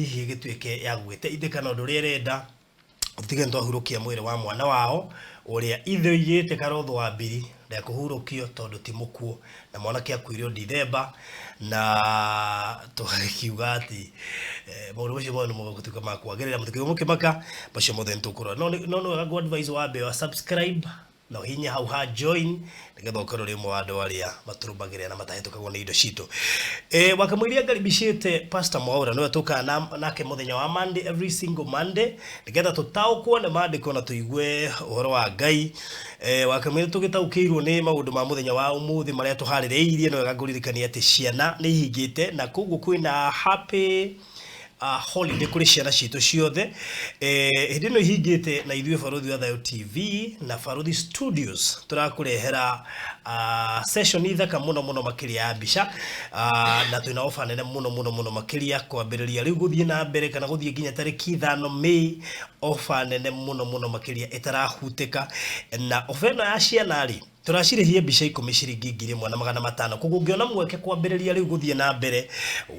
Hihi ĩgĩtuĩke ya gũgĩteithĩka na ũndũ ũrĩa ĩrenda. Tũtige nĩtwahurũkia mwĩrĩ wa mwana wao ũrĩa ithe oigĩte Karotho wa Mbiri ndekũhurũkio tondũ ti mũkuũ, na mwanake akuire o Dithemba, na tũgagĩkiuga atĩ maũndũ macio mothe nĩmegũtuĩka ma kwagĩrĩra, mũtikigwe mũkĩmaka, macio mothe nĩtũkũrora. No no nĩ wega ngũ advise wambe wa subscribe na ũhihinye hau ha join nĩgetha ũkorwo ũrĩ ũmwe wa andũ arĩa matũrũmagĩrĩra na matahĩtũkagwo nĩ indo citũ. Wakamũiria ngaribicĩte Pastor Mwaura, nĩwe tũkaga nake mũthenya wa Monday, every single Monday, nĩgetha tũtaũkwo nĩ maandĩko na tũigue ũhoro wa Ngai. Wakamũiria tũgĩtaũkĩirwo nĩ maũndũ ma mũthenya wa ũmũthĩ marĩa tũharĩrĩirie, nĩ wega ngũririkanie atĩ ciana nĩ ihingĩte na koguo kwĩna happy holiday kũrĩ ciana citũ ciothe. Hĩndĩ ĩno ihingĩte, na ithuĩ Barũthi wa Thayũ TV na Barũthi Studios tũrakũrehera session thaka mũno mũno makĩria ya mbica, na twĩna ofa nene mũno mũno mũno makĩria kwambĩrĩria rĩu gũthiĩ na mbere kana gũthiĩ nginya tarĩki 5 May, ofa nene mũno mũno makĩria ĩtarahutĩka. Na ofa ĩno ya ciana rĩ, tũracirĩhie mbica 10 ciringi 1500. Koguo ũngĩona mweke kwambĩrĩria rĩu gũthiĩ na mbere,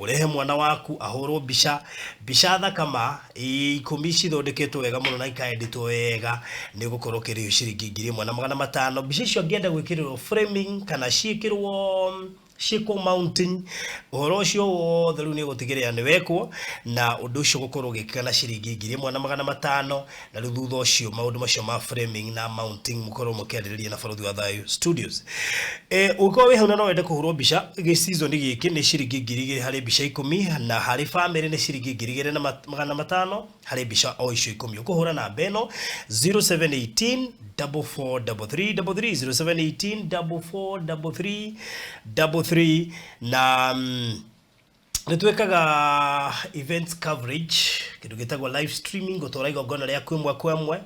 ũrehe mwana waku ahũrwo mbica, mbica thaka ma 10 cithondeketwo wega mũno na ikaenditwo wega, nĩ ũgũkorwo ũkĩrĩhio ciringi 1500. Mbica icio angĩenda gwĩkĩrĩrwo framing kana ciĩkĩrwo, ciĩkwo mounting, ũhoro ũcio wothe rĩu nĩ ũgũtigĩrĩra nĩ wekwo, na ũndũ ũcio ũgũkorwo ũgĩkĩka na ciringi 1500. Na rĩu thutha ũcio maũndũ macio ma framing na mounting mũkorwo mũkĩarĩrĩria na Barũthi wa Thayũ Studios. Ũngĩkorwo wĩ hau na no wende kũhũrwo mbica gĩ season gĩkĩ, nĩ ciringi 2000 harĩ mbica 10, na harĩ famĩlĩ nĩ ciringi 2500 harĩ mbica o icio 10. Ũkũhũra namba ĩno 0718 4433 33, 0718 4433 33. Na nĩ twĩkaga events coverage, kĩndũ gĩtagwo live streaming, gũtwara igongona rĩaku ĩmwe kwa ĩmwe,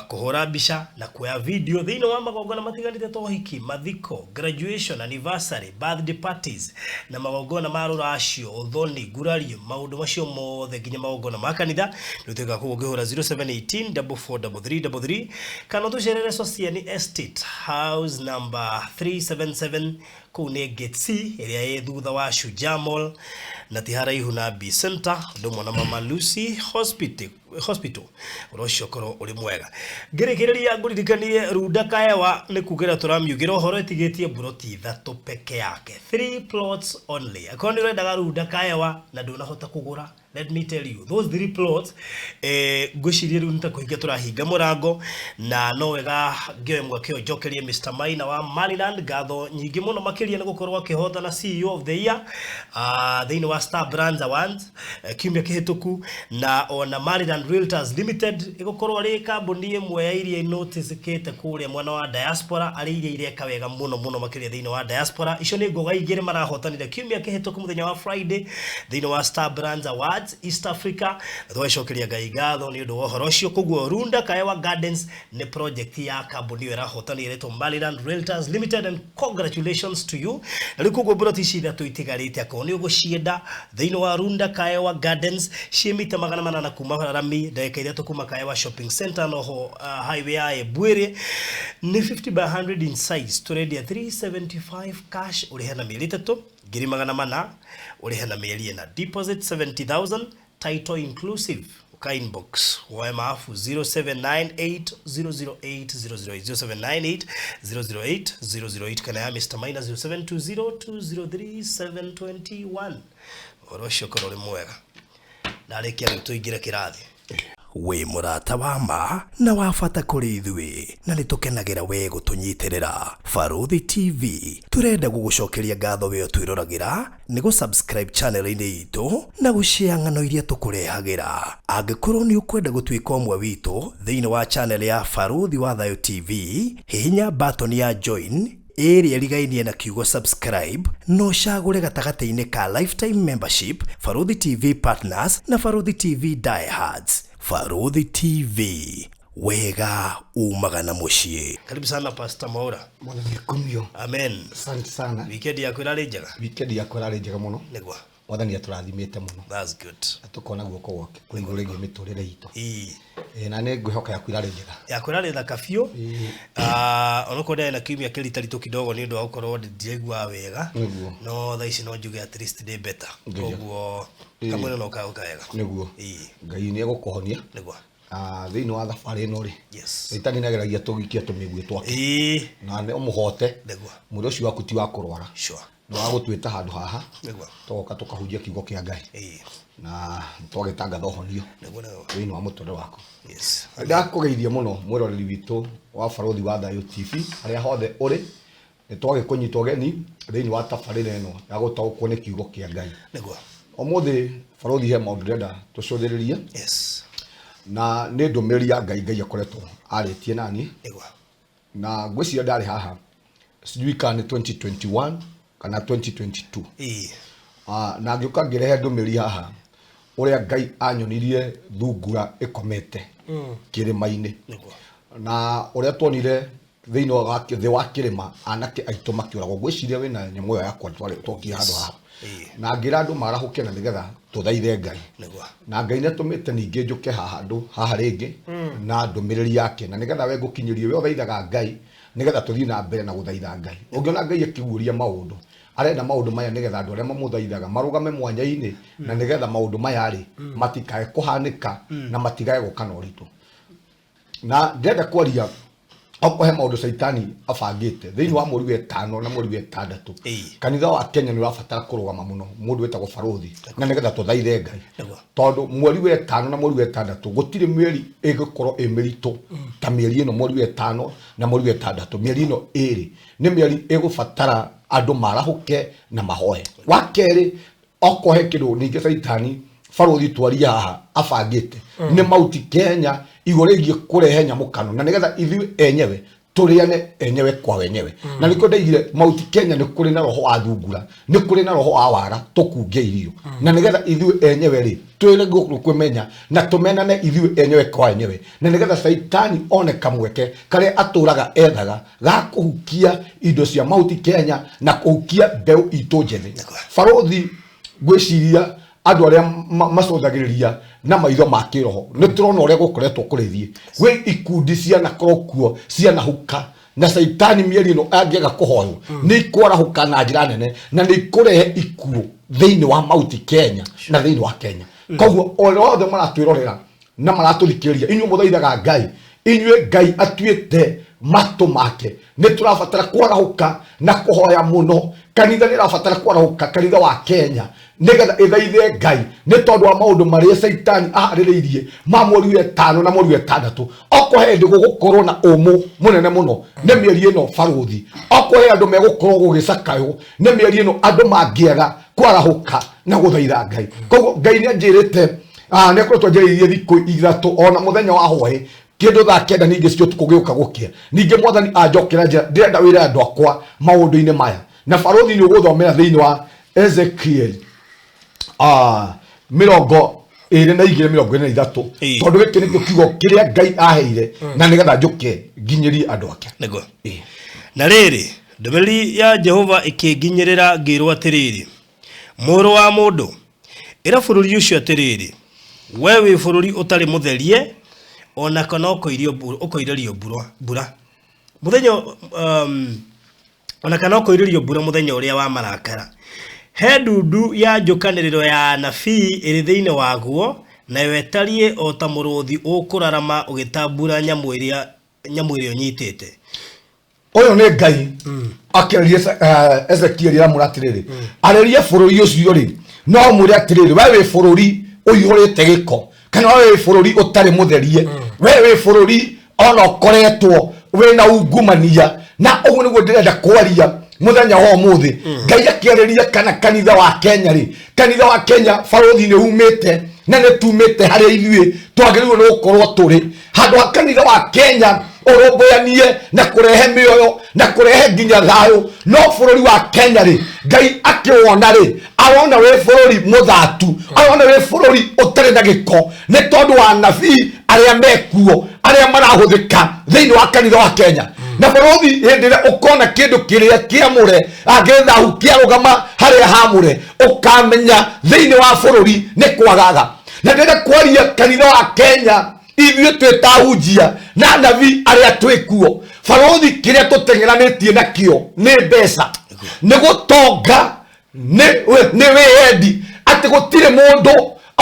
kũhũra mbica na kuoya video thĩinĩ wa magongona matiganĩte ta ũhiki, mathiko, graduation, anniversary, birthday parties na magongona ma rũracio, ũthoni, ngurario, maũndũ macio mothe nginya magongona ma kanitha nĩ twĩkaga. Koguo ũngĩhũra 0718 4433 33 kana ũtũcerere Sociani Estate, house number 377, kũu nĩ gate C ĩrĩa ĩ thutha wa Shujaa Mall na ti haraihu na B Center, ũndũ ũmwe na Mama Lucy Hospital. Hospital ũhoro ũcio ũkorwo ũrĩ mwega. Ngĩrĩkĩrĩria ngũririkanie Runda Kaewa nĩ kugĩra tũramiugĩra ũhoro ĩtigĩtie mburoti ithatũ peke yake, three plots only. Akorwo nĩ ũrendaga Runda Kaewa na ndũnahota kũgũra, let me tell you, those three plots, ngwĩciria rĩu nĩ ta kũhinga tũrahinga mũrango. Na no wega ngĩoe mweke ũyũ njokerie Mr. Maina wa Maryland ngatho nyingĩ mũno makĩria nĩ gũkorwo akĩhotana CEO of the Year thĩinĩ wa Star Brands Awards kiumia kĩhĩtũku. Na ona Maryland Realtors Limited ĩgũkorwo arĩ kambuni ĩmwe ya iria inoticĩkĩte kũrĩa mwena wa diaspora, arĩ iria ireka wega mũno mũno makĩria thĩinĩ wa diaspora. Icio nĩ ngoga igĩrĩ marahotanire kiumia kĩhĩtũku mũthenya wa Friday thĩinĩ wa Star Brands Awards East Africa, na tũgacokeria Ngai ngatho nĩ ũndũ wa ũhoro ũcio. Koguo Runda Kaewa Gardens nĩ project ya kambuni ĩyo ĩrahotanire ĩretwo Maryland Realtors Limited, and congratulations to you. Na rĩu koguo mburoti ici ithatũ itigarĩte, akorwo nĩ ũgũcienda thĩinĩ wa Runda Kaewa Gardens, ciĩ mita 800 kuma rami, ndagĩka 3 kuma Kaewa Shopping Center, noho highway ya Ebwĩrĩ, nĩ 50 by 100 in size. Tũrendia 375 cash, ũrĩhe na mĩeri 3, 400,000 ũrĩhe na mĩeri 4, deposit 70,000, title inclusive. Uka inbox woe maafu 0798 008 008, 0798 008 008, kana ya Mr. Maina 0720 203 721. Ũhoro ũcio ũkorwo ũrĩ mwega. Ndarĩkia rĩu tũingĩre kĩrathi. Wĩ mũrata wa ma na wa bata kũrĩ ithuĩ, na nĩ tũkenagĩra we gũtũnyitĩrĩra. Barũthi TV tũrenda gũgũcokeria ngatho we ũtwĩroragĩra nĩ gũ-subscribe channel-inĩ itũ na gũshare ng'ano iria tũkũrehagĩra. Angĩkorwo nĩ ũkwenda gũtuĩka ũmwe witũ thĩinĩ wa channel ya Barũthi wa Thayũ TV, hihinya button ya join ĩrĩa ĩrigainie na kiugo subscribe, na ũcagũre gatagatĩ-inĩ ka lifetime membership, Barũthi TV Partners na Barũthi TV Diehards. Barũthi TV, wega umaga na mũciĩ. Karibu sana, Pastor Mwaura. Mwathani akumio. Amen. Asante sana. Weekend yaku ĩrarĩ njega? Weekend yakwa ĩrarĩ njega mũno. Mwathani atũrathimĩte mũno. That's good. Na tũkona guoko gwake kũrĩ igũrũ rĩgiĩ mĩtũrĩre itũ. Na nĩ ngwĩhoka yaku irarĩ njega. Yakwa ĩrarĩ thaka biũ. Onokorwo ndĩrarĩ na kiumia kĩritaritũ kidogo nĩ ũndũ wa gũkorwo ndiraiguaga wega. Nĩguo. No thaa ici no njuge at least ndĩ better. Ngeria. Koguo Ĩĩ. kamwĩrĩ no kagoka wega. Nĩguo. Ĩĩ. Ngai nĩ egũkũhonia. Nĩguo. Thĩinĩ wa thabarĩ ĩno rĩ, Yes. Caitani nĩ ageragia tũgikia tũmĩguĩ twake. Ĩĩ. Na nĩ ũmũhote. Nĩguo. Mwĩrĩ ũcio waku ti wa kũrwara. Sure. Nĩ wa gũtwĩta handũ haha. Nĩguo. Tũgoka tũkahunjia kiugo kĩa Ngai. Ĩĩ. Na twagĩtangatha ũhonio Nĩguo nĩguo. thĩinĩ wa mũtũrĩre waku. Yes. Ndakũgeithia mũno mwĩroreri witũ wa Barũthi wa Thayũ TV harĩa hothe ũrĩ, nĩ twagĩkũnyita ũgeni thĩinĩ wa tabarĩra ĩno ya gũtaũkwo nĩ kiugo kĩa Ngai. Nĩguo. Ũmũthĩ Barũthi he maũndũ ndĩrenda tũcũthĩrĩrie. Yes. Na nĩ ndũmĩrĩri ya Ngai, Ngai akoretwo arĩtie nani. Nĩguo. Na ngwĩciria ndarĩ haha sijui kana nĩ 2021 kana 2022. Ĩĩ. Na ngĩũka ngĩrehe ndũmĩrĩri haha ũrĩa Ngai anyonirie thungura ĩkomete kĩrĩma-inĩ. Nĩguo. Na ũrĩa tuonire thĩinĩ wa thĩ wa kĩrĩma anake aitũ makĩũragwo. Ngwĩciria wĩna nyamũ ĩyo yakwa twakinya handũ haha. Ĩĩ. Na ngĩra andũ marahũke na nĩgetha tũthaithe Ngai. Nĩguo. Na Ngai nĩatũmĩte ningĩ njũke haha handũ haha rĩngĩ na ndũmĩrĩri yake, na nĩgetha we ngũkinyĩrie we ũthaithaga Ngai, nĩgetha tũthiĩ na mbere na gũthaitha Ngai. Ũngĩona Ngai akĩguũria maũndũ, arenda maũndũ maya nĩgetha andũ arĩa mamũthaithaga marũgame mwanya-inĩ, na nĩgetha maũndũ maya rĩ matikae kũhanĩka na matigae gũka na ũritũ. Na ndĩrenda kwaria okorwo he maũndũ Caitani abangĩte thĩinĩ wa mweri wa ĩtano na mweri wa ĩtandatũ. Ĩĩ. Kanitha wa Kenya nĩ ũrabatara kũrũgama mũno mũndũ wĩtagwo Barũthi, na nĩgetha tũthaithe Ngai. Nĩguo. Tondũ mweri wa ĩtano na mweri wa ĩtandatũ gũtirĩ mĩeri ĩgũkorwo ĩ mĩritũ ta mĩeri ĩno, mweri wa ĩtano na mweri wa ĩtandatũ. Mĩeri ĩno ĩrĩ nĩ mĩeri ĩgũbatara andũ marahũke na mahoe. Wa kerĩ, okorwo he kĩndũ ningĩ Caitani Barũthi twaria haha abangĩte nĩ Mount Kenya igũrũ rĩgiĩ kũrehe nyamũkano, na nĩgetha ithuĩ enyewe tũrĩane enyewe kwa wenyewe. Na nĩkĩo ndaigire Mount Kenya nĩ kũrĩ na roho wa thungura, nĩ kũrĩ na roho wa wara tũkunge irio, na nĩgetha ithuĩ enyewe rĩ twĩre kwĩmenya na tũmenane ithuĩ enyewe kwa enyewe, na nĩgetha Caitani one kamweke karĩa atũraga ethaga ga kũhukia indo cia Mount Kenya na kũhukia mbeũ itũ njĩthĩ. Barũthi, ngwĩciria andũ arĩa macũthagĩrĩria na maitho ma kĩroho nĩ tũrona ũrĩa gũkoretwo kũrĩthiĩ. Gwĩ ikundi cianakorwo kuo cianahuka, na Caitani mĩeri ĩno angĩaga kũhoywo nĩ ikwarahũka na njĩra nene, na nĩ ikũrehe ikuũ thĩinĩ wa Mount Kenya na thĩinĩ wa Kenya. Koguo o othe maratwĩrorera na maratũthikĩrĩria, inyuĩ mũthaithaga Ngai, inyuĩ Ngai atuĩte matũ make, nĩ tũrabatara kwarahũka na kũhoya mũno. Kanitha nĩ ĩrabatara kwarahũka, kanitha wa Kenya, nĩgetha ĩthaithe Ngai nĩ tondũ wa maũndũ marĩa Caitani aharĩrĩirie ma mweri wa ĩtano na mweri wa ĩtandatũ. Okorwo he hĩndĩ gũgũkorwo na ũmũ mũnene mũno nĩ mĩeri ĩno Barũthi. Okorwo he andũ megũkorwo gũgĩcakaywo nĩ mĩeri ĩno andũ mangĩaga kwarahũka na gũthaitha Ngai. Koguo Ngai nĩ anjĩrĩte, nĩ akoretwo anjĩrĩirie thikũ ithatũ ona mũthenya wa hwaĩ kĩndũ thaa kenda ningĩ cia ũtukũ gĩũka gũkĩa. Ningĩ mwathani anjokera njĩra, ndĩrenda wĩre andũ akwa maũndũ-inĩ maya. Na Barũthi nĩ ũgũthomera thĩinĩ wa Ezekiel, mĩrongo ĩrĩ na igĩrĩ, mĩrongo ĩrĩ na ithatũ. Ĩĩ. Tondũ gĩkĩ nĩkĩo kiugo kĩrĩa Ngai aheire na nĩgetha njũke nginyĩrie andũ ake. Nĩguo. Ĩĩ. Na rĩrĩ, ndũmĩrĩri ya Jehova ĩkĩnginyĩrĩra ngĩrwo atĩrĩrĩ, mũrũ wa mũndũ, ĩra bũrũri ũcio atĩrĩrĩ, we wĩ bũrũri ũtarĩ mũtherie, ona kana ũkoirĩrio mbura. Mũthenya, ona kana ũkoirĩrio mbura mũthenya ũrĩa wa marakara. He ndundu ya njũkanĩrĩro ya anabii ĩrĩ thĩinĩ waguo, nayo ĩtariĩ o ta mũrũũthi ũkũrarama ũgĩtambura nyamũ ĩrĩa ũnyitĩte. Ũyũ nĩ Ngai akĩarĩria Ezekiel aramwĩra atĩrĩrĩ, arĩria bũrũri ũcio rĩ, no mwĩre atĩrĩrĩ, we wĩ bũrũri ũihũrĩte gĩko, kana we wĩ bũrũri ũtarĩ mũtherie, we wĩ bũrũri ona ũkoretwo wĩna ungumania. Na ũguo nĩguo ndĩrenda kwaria mũthenya wa ũmũthĩ. Ngai akĩarĩria kana kanitha wa Kenya rĩ, kanitha wa Kenya Barũthi nĩ umĩte na nĩ tumĩte harĩa ithuĩ twagĩrĩirwo nĩ gũkorwo tũrĩ. Handũ ha kanitha wa Kenya ũrũmbũyanie na kũrehe mĩoyo na kũrehe nginya thayũ, no bũrũri wa Kenya rĩ, Ngai akĩwona rĩ, arona wĩ bũrũri mũthatu, arona wĩ bũrũri ũtarĩ na gĩko, nĩ tondũ wa anabii arĩa mekuo, arĩa marahũthĩka thĩinĩ wa kanitha wa Kenya. Na bũrũri hĩndĩ ĩrĩa ũkona kĩndũ kĩrĩa kĩamũre, angĩthahu kĩarũgama harĩa hamũre, ũkamenya thĩinĩ wa bũrũri nĩ kwagaga. Na ndĩrenda kwaria kanitha wa Kenya, Ithuĩ twĩ ta ahunjia na anabii arĩa twĩ kuo, barothi, kĩrĩa tũteng'eranĩtie nakĩo nĩ mbeca, nĩ gũtonga, nĩ wĩyendi, atĩ gũtirĩ mũndũ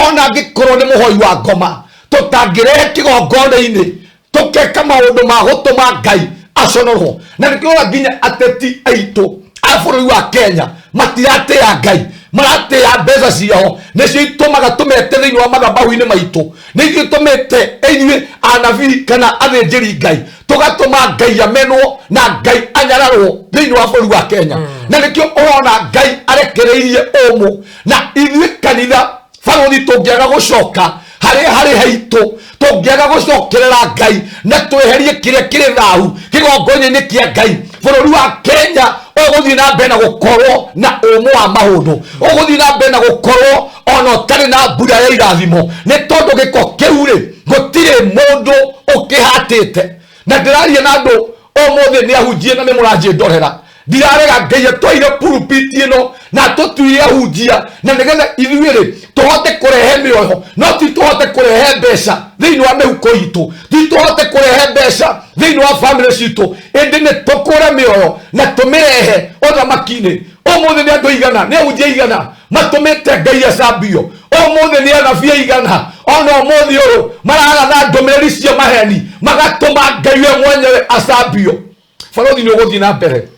ona angĩkorwo nĩ mũhoi wa ngoma tũtangĩrehe kĩgongona-inĩ tũkeka maũndũ ma gũtũma Ngai aconorwo. Na nĩkĩo nginya ateti aitũ a bũrũri wa Kenya matiratĩĩa Ngai, maratĩĩa mbeca ciao. Nĩcio itũmaga tũmete thĩinĩ wa mathabahu-inĩ maitũ, nĩcio itũmĩte ithuĩ anabii kana athĩnjĩri Ngai tũgatũma Ngai amenwo na Ngai anyararwo thĩinĩ wa bũrũri wa Kenya. Na nĩkĩo ũrona Ngai arekereirie ũmũ. Na ithuĩ kanitha, barũthi, tũngĩaga gũcoka harĩa harĩ haitũ, tũngĩaga gũcokerera Ngai na tweherie kĩrĩa kĩrĩ thahu kĩgongona-inĩ kĩa Ngai, bũrũri wa Kenya ũgũthiĩ na mbere na gũkorwo na ũmũ wa maũndũ, ũgũthiĩ na mbere na gũkorwo ona ũtarĩ na mbura ya irathimo, nĩ tondũ gĩko kĩu rĩ, gũtirĩ mũndũ ũkĩhatĩte. Na ndĩraria na andũ ũmũthĩ nĩ ahunjie na nĩ mũranjĩndorera. Ndirarega Ngai atwaire pulpiti ĩno na atũtuire ahunjia na nĩgetha ithuĩ rĩ tũhote kũrehe mĩoyo, no ti tũhote kũrehe mbeca thĩinĩ wa mĩhuko itũ, ti tũhote kũrehe mbeca thĩinĩ wa bamĩrĩ citũ, ĩndĩ nĩ tũkũre mĩoyo na tũmĩrehe ũthamaki-inĩ. Ũmũthĩ nĩ andũ igana, nĩ ahunjia igana matũmĩte Ngai acambio? Ũmũthĩ nĩ anabii aigana ona ũmũthĩ ũyũ mararatha ndũmĩrĩri cia maheni magatũma Ngai we mwenyewe acambio? Barothi, nĩ ũgũthiĩ na mbere.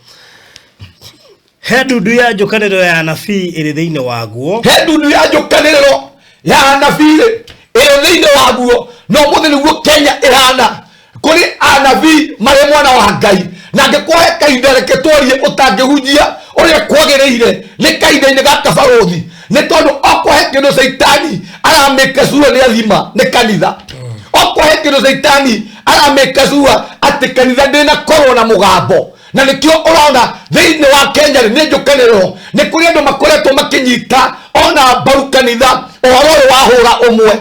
He ndundu ya njũkanĩrĩro ya anabii ĩrĩ thĩinĩ waguo. He ndundu ya njũkanĩrĩro ya anabii rĩ ĩrĩ thĩinĩ waguo. Na ũmũthĩ nĩguo Kenya ĩhana, kũrĩ anabii marĩ mwana wa Ngai. Na angĩkorwo he kahinda, reke twarie, ũtangĩhunjia ũrĩa kwagĩrĩire nĩ kahinda-inĩ gaka, barũthi, nĩ tondũ okorwo he kĩndũ caitani aramĩka cua nĩ athima nĩ kanitha. Okorwo he kĩndũ caitani aramĩka cua atĩ kanitha ndĩnakorwo na mũgambo. Na nĩkĩo ũrona thĩinĩ wa Kenya rĩ, nĩ njũkanĩrĩro, nĩ kũrĩ andũ makoretwo makĩnyita ona mbaru kanitha ũhoro ũyũ wa hũra ũmwe,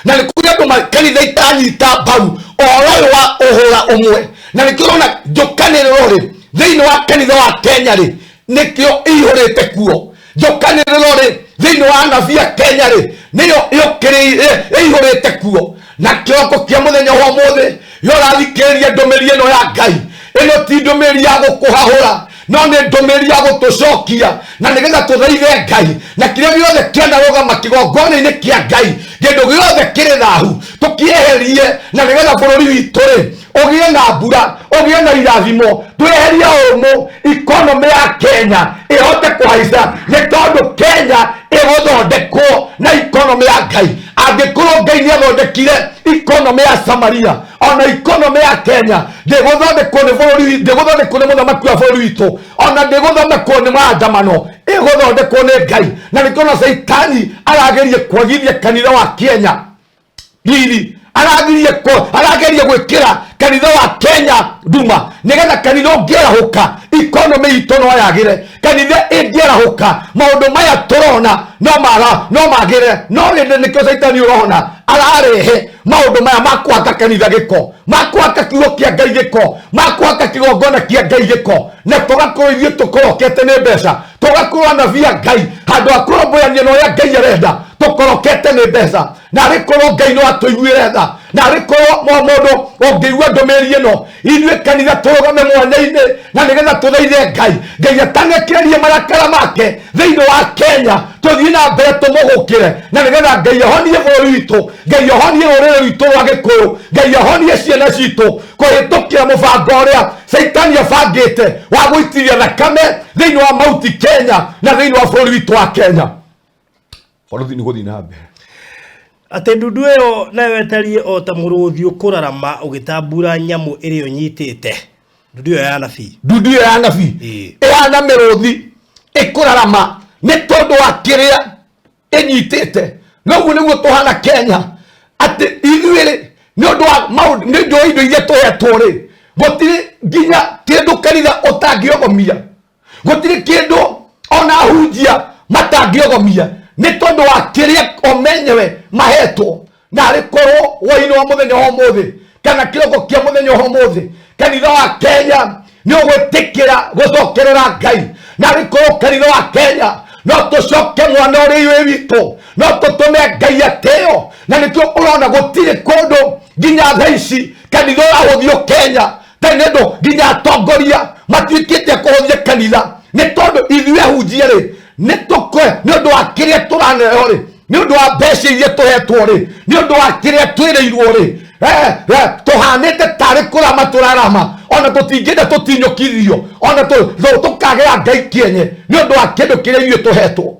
na nĩ kũrĩ andũ kanitha itanyita mbaru ũhoro ũyũ wa ũhũra ũmwe. Na nĩkĩo ũrona njũkanĩrĩro rĩ thĩinĩ wa kanitha wa Kenya rĩ, nĩkĩo ĩihũrĩte kuo. Njũkanĩrĩro rĩ thĩinĩ wa anabii a Kenya rĩ, nĩyo yũkĩrĩire, ĩihũrĩte kuo. Na kĩroko kĩa mũthenya wa ũmũthĩ yo ũrathikĩrĩria ndũmĩrĩri ĩno ya Ngai, ĩno ti ndũmĩrĩri ya gũkũhahũra, no nĩ ndũmĩrĩri ya gũtũcokia na nĩgetha tũthaithe Ngai, na kĩrĩa gĩothe kĩanarũgama kĩgongona-inĩ kĩa Ngai, kĩndũ gĩothe kĩrĩ thahu, tũkĩeherie, na nĩgetha bũrũri witũ rĩ ũgĩe na mbura, ũgĩe na irathimo, tweherie ũmũ, ikonomĩ ya Kenya ĩhote kũhaica, nĩ tondũ Kenya ĩgũthondekwo na ikonomĩ ya Ngai. Angĩkorwo Ngai nĩ athondekire ikonomĩ ya Samaria, ona ikonomĩ ya Kenya ndĩgũthondekwo nĩ bũrũri, ndĩgũthondekwo nĩ mũthamaki wa bũrũri witũ, ona ndĩgũthondekwo nĩ maandamano, ĩgũthondekwo nĩ Ngai. Na nĩkĩo na caitani arageria kwagithia kanitha wa Kenya riri, aragirie arageria gwĩkĩra kanitha wa Kenya nduma, nĩgetha kanitha ũngĩarahũka ikonomĩ itũ no yagĩre. Kanitha ĩngĩarahũka maũndũ maya tũrona no mara no magĩre. No rĩndĩ nĩkĩo caitani ũrona ararehe maũndũ maya ma kũhaka kanitha gĩko, ma kũhaka kiugo kĩa Ngai gĩko, ma kũhaka kĩgongona kĩa Ngai gĩko, na tũgakorwo ithuĩ tũkorokete nĩ mbeca, tũgakorwo anabii a Ngai handũ ha kũrũmbũyania na ũrĩa Ngai arenda, tũkorokete nĩ mbeca. Na arĩ korwo Ngai no atũiguĩre tha, na arĩ korwo mũndũ ũngĩigua ndũmĩrĩri ĩno, ithuĩ kanitha tũrũgame mwanya-inĩ na nĩgetha tũthaithe Ngai, Ngai atanekererie marakara make thĩinĩ wa Kenya, tũthiĩ na mbere tũmũgũkĩre, na nĩgetha Ngai ahonie bũrũri witũ, Ngai ahonie rũrĩrĩ rwitũ rwa Gĩkũyũ, Ngai ahonie ciana citũ kũhĩtũkĩra mũbango ũrĩa caitani abangĩte wa gũitithia thakame thĩinĩ wa mauti Kenya na thĩinĩ wa bũrũri witũ wa Kenya. Bũrũri nĩ gũthiĩ na mbere. Atĩ ndundu ĩyo nayo ĩtariĩ o ta mũrũthi ũkũrarama ũgĩtambura nyamũ ĩrĩa ũnyitĩte. Ndundu ĩyo ya anabii. Ndundu ĩyo ya anabii ĩhana mĩrũthi ĩkũrarama nĩ tondũ wa kĩrĩa ĩnyitĩte. Noguo nĩguo tũhana Kenya, atĩ ithuĩ rĩ, nĩ ũndũ wa maũndũ, nĩ ũndũ wa indo iria tũhetwo rĩ, gũtirĩ nginya kĩndũ kanitha ũtangĩogomia, gũtirĩ kĩndũ ona ahunjia matangĩogomia, nĩ tondũ wa kĩrĩa o menyewe mahetwo. Na arĩ korwo hwainĩ wa mũthenya wa ũmũthĩ kana kĩroko kĩa mũthenya wa ũmũthĩ kanitha wa Kenya nĩ ũgwĩtĩkĩra gũcokerera Ngai, na arĩ korwo kanitha wa Kenya no tũcoke mwana ũrĩa wĩ witũ. No tũtũme Ngai atĩo, na nĩkĩo ũrona gũtirĩ kũndũ nginya thaa ici kanitha ũrahũthio Kenya tene ndũ nginya atongoria matuĩkĩte a kũhũthia kanitha, nĩ tondũ ithuĩ ahunjia rĩ nĩ tũkwe nĩ ũndũ wa kĩrĩa tũraneo rĩ, nĩ ũndũ wa mbeca iria tũhetwo rĩ, nĩ ũndũ wa kĩrĩa twĩrĩirwo rĩ, tũhanĩte tarĩ kũrama tũrarama, ona tũtingĩenda tũtinyũkithio, ona tũkagĩra Ngai kĩenye nĩ ũndũ wa kĩndũ kĩrĩa ithuĩ tũhetwo.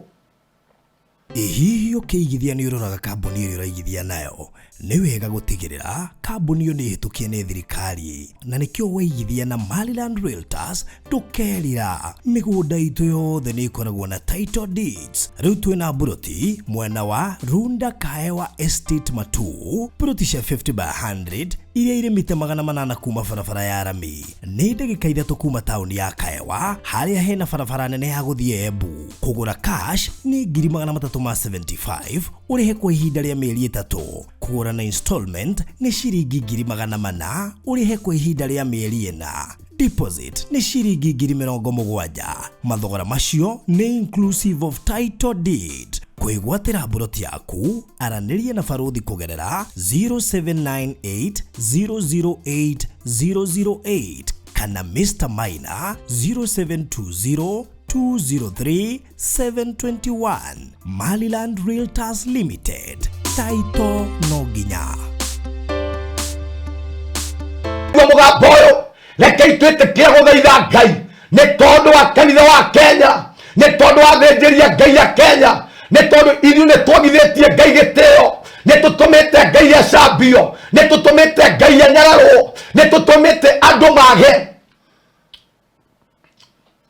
Ĩ hihi ũkĩigithia nĩ ũroraga kambuni ĩrĩa ũraigithia nayo? Nĩ wega gũtigĩrĩra kambuni ĩyo nĩ hĩtũkie nĩ thirikari, na nĩkĩo waigithia na Maryland Realtors ndũkerira. Mĩgũnda itũ yothe nĩ ĩkoragwo na title deeds. Rĩu twĩna mburoti mwena wa Runda Kaewa Estate Matuu, mburoti cia 50 by 100 iria irĩ mita 800 kuma barabara ya rami, nĩ ndagĩka 3 kuma taũni ya Kaewa harĩa hena barabara nene ya gũthiĩ Embu. Kũgũra cash nĩ ngiri 375, ũrĩhe kwa ihinda rĩa mĩeri 3. Kũgũra na installment nĩ ciringi ngiri 400, ũrĩhe kwa ihinda rĩa mĩeri 4. Deposit nĩ ciringi ngiri 70. Mathogora macio nĩ inclusive of title deed. Kwĩgwatĩra mburoti yaku, aranĩria na barũthi kũgerera 0798 008 008 kana Mr. Maina 0720 203 721. Maryland Realtors Limited. Taito no nginya. Mũgambo ũyũ rekei twĩtĩkĩre gũthaitha Ngai nĩ tondũ wa kanitha wa Kenya, nĩ tondũ wa athĩnjĩri Ngai a Kenya, nĩ tondũ ithuĩ nĩ twagithĩtie Ngai gĩtĩo, nĩ tũtũmĩte Ngai acambio, nĩ tũtũmĩte Ngai anyararwo, nĩ tũtũmĩte andũ mage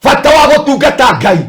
bata wa gũtungata Ngai,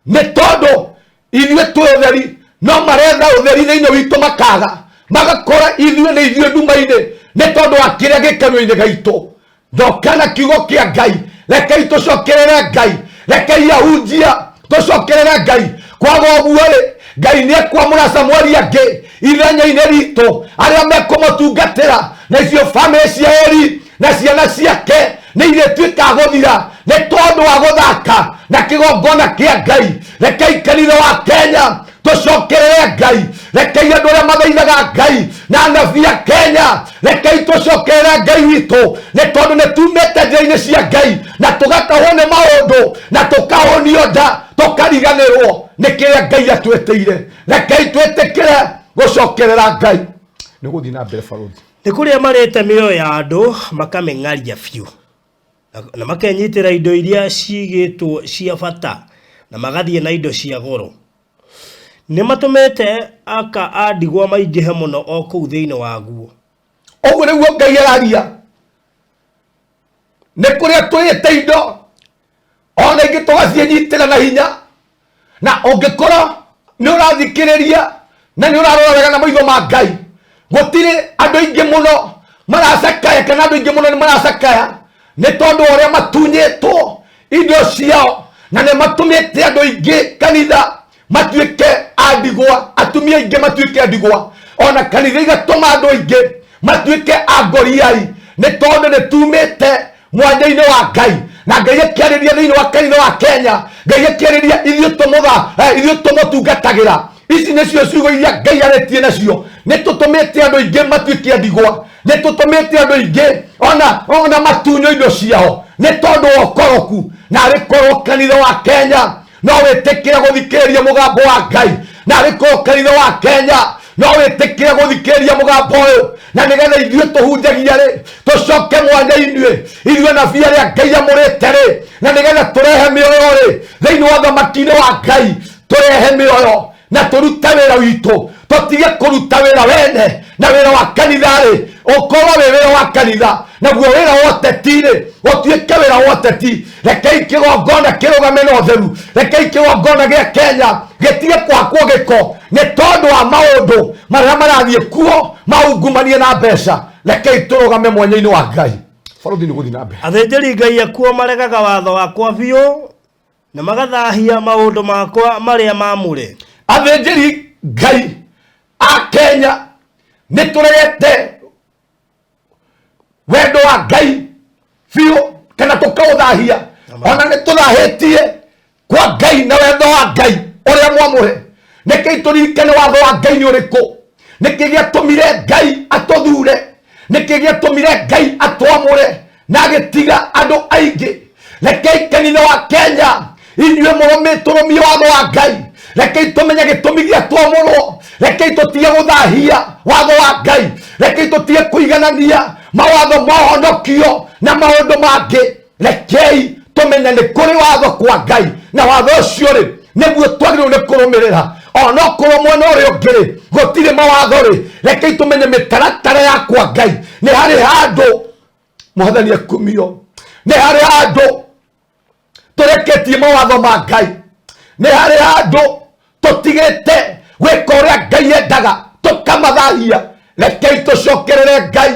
nĩ tondũ ithuĩ twĩ ũtheri no maretha ũtheri thĩinĩ witũ makaga, magakora ithuĩ nĩ ithuĩ nduma-inĩ nĩ tondũ wa kĩrĩa gĩ kanua-inĩ gaitũ. Thokana kiugo kĩa Ngai, rekei tũcokerere Ngai, rekei ahunjia tũcokerere Ngai. Kwaga ũguo rĩ, Ngai nĩ ekwamũra Samueli angĩ ithenya-inĩ ritũ arĩa mekũmũtungatĩra, na icio bamĩrĩ cia Eli na ciana ciake nĩ irĩtuĩka gũthira nĩ tondũ wa gũthaka na kĩgongona kĩa Ngai. Rekei kanitha wa Kenya tũcokerere Ngai, rekei andũ arĩa mathaithaga Ngai na anabii a Kenya, rekei tũcokerere Ngai witũ, nĩ tondũ nĩ tumĩte njĩra-inĩ cia Ngai na tũgatahwo nĩ maũndũ na tũkahũnio nda tũkariganĩrwo nĩ kĩrĩa Ngai atwĩtĩire. Rekei twĩtĩkĩre gũcokerera Ngai. Nĩ gũthiĩ na mbere barũthi. Nĩ kũrĩa marĩte mĩoyo ya andũ makamĩng'aria biũ, na makenyitĩra indo iria ciigĩtwo cia bata na magathiĩ na indo cia goro. Nĩ matũmĩte aka a ndigwa maingĩhe mũno o kũu thĩinĩ waguo. Ũguo nĩguo Ngai araria. Nĩ kũrĩa tũrĩte indo ona ingĩ tũgaciĩnyitĩra na hinya, na ũngĩkorwo nĩ ũrathikĩrĩria na nĩ ũrarora wega na maitho ma Ngai, gũtirĩ andũ aingĩ mũno maracakaya, kana andũ aingĩ mũno nĩ maracakaya nĩ tondũ wa ũrĩa matunyĩtwo indo ciao, na nĩ matũmĩte andũ aingĩ kanitha matuĩke a ndigwa, atumia aingĩ matuĩke a ndigwa, ona kanitha igatũma andũ aingĩ matuĩke a ngoriai, nĩ tondũ nĩ tumĩte mwanya-inĩ wa Ngai. Na Ngai akĩarĩria thĩinĩ wa kanitha wa Kenya, Ngai akĩarĩria ithuĩ ithuĩ tũmũtungatagĩra. Ici nĩcio ciugo iria Ngai arĩtie nacio. Nĩ tũtũmĩte andũ aingĩ matuĩke a ndigwa, nĩ tũtũmĩte andũ aingĩ ona matunywo indo ciao nĩ tondũ wa ũkoroku. Na arĩ korwo kanitha wa Kenya no wĩtĩkĩre gũthikĩrĩria mũgambo wa Ngai, na arĩ korwo kanitha wa Kenya no wĩtĩkĩre gũthikĩrĩria mũgambo ũyũ, na nĩgetha ithuĩ tũhunjagia rĩ tũcoke mwanya inyuĩ ithuĩ nabii arĩa Ngai amũrĩte rĩ, na nĩgetha tũrehe mĩoyo rĩ thĩinĩ wa ũthamaki-inĩ wa Ngai, tũrehe mĩoyo na tũrute wĩra witũ, tũtige kũruta wĩra wene na wĩra wa kanitha rĩ ũkorwo wĩ wĩra wa kanitha, naguo wĩra wa ũteti rĩ ũtuĩke wĩra wa ũteti. Rekei kĩgongona kĩrũgame na ũtheru, rekei kĩgongona gĩa Kenya gĩtige kũhakwo gĩko nĩ tondũ wa maũndũ marĩa marathiĩ kuo maungumania na mbeca. Rekei tũrũgame mwanya-inĩ wa Ngai. Barũthi nĩ gũthiĩ na mbere. Athĩnjĩri Ngai akuo maregaga watho wakwa biũ na magathahia maũndũ makwa marĩa maamũre. Athĩnjĩri Ngai a Kenya nĩ tũregete wendo wa Ngai biũ kana tũkaũthahia, ona nĩ tũthahĩtie kwa Ngai na wendo wa Ngai ũrĩa mwamũre. Rekei tũririkane watho wa Ngai nĩ ũrĩkũ. Nĩkĩ gĩatũmire Ngai atũthure? Nĩkĩ gĩatũmire Ngai atwamũre na agĩtiga andũ aingĩ? Rekei kanitha wa Kenya inyuĩ mũrũmĩ tũrũmie watho wa Ngai. Rekei tũmenye gĩtũmi gĩa twamũrwo. Rekei tũtige gũthahia watho wa Ngai. Rekei tũtige kũiganania mawatho ma ũhonokio na maũndũ mangĩ. Rekei tũmenye nĩ kũrĩ watho kwa Ngai, na watho ũcio rĩ nĩguo twagĩrĩirwo nĩ kũrũmĩrĩra. Onokorwo mwena ũrĩa ũngĩ rĩ gũtirĩ mawatho rĩ, rekei tũmenye mĩtaratara ya kwa Ngai. Nĩ harĩ handũ Mwathani ekumio, nĩ harĩ handũ tũreketie mawatho ma Ngai, nĩ harĩ handũ tũtigĩte gwĩka ũrĩa Ngai endaga tũkamathahia. Rekei tũcokerere Ngai,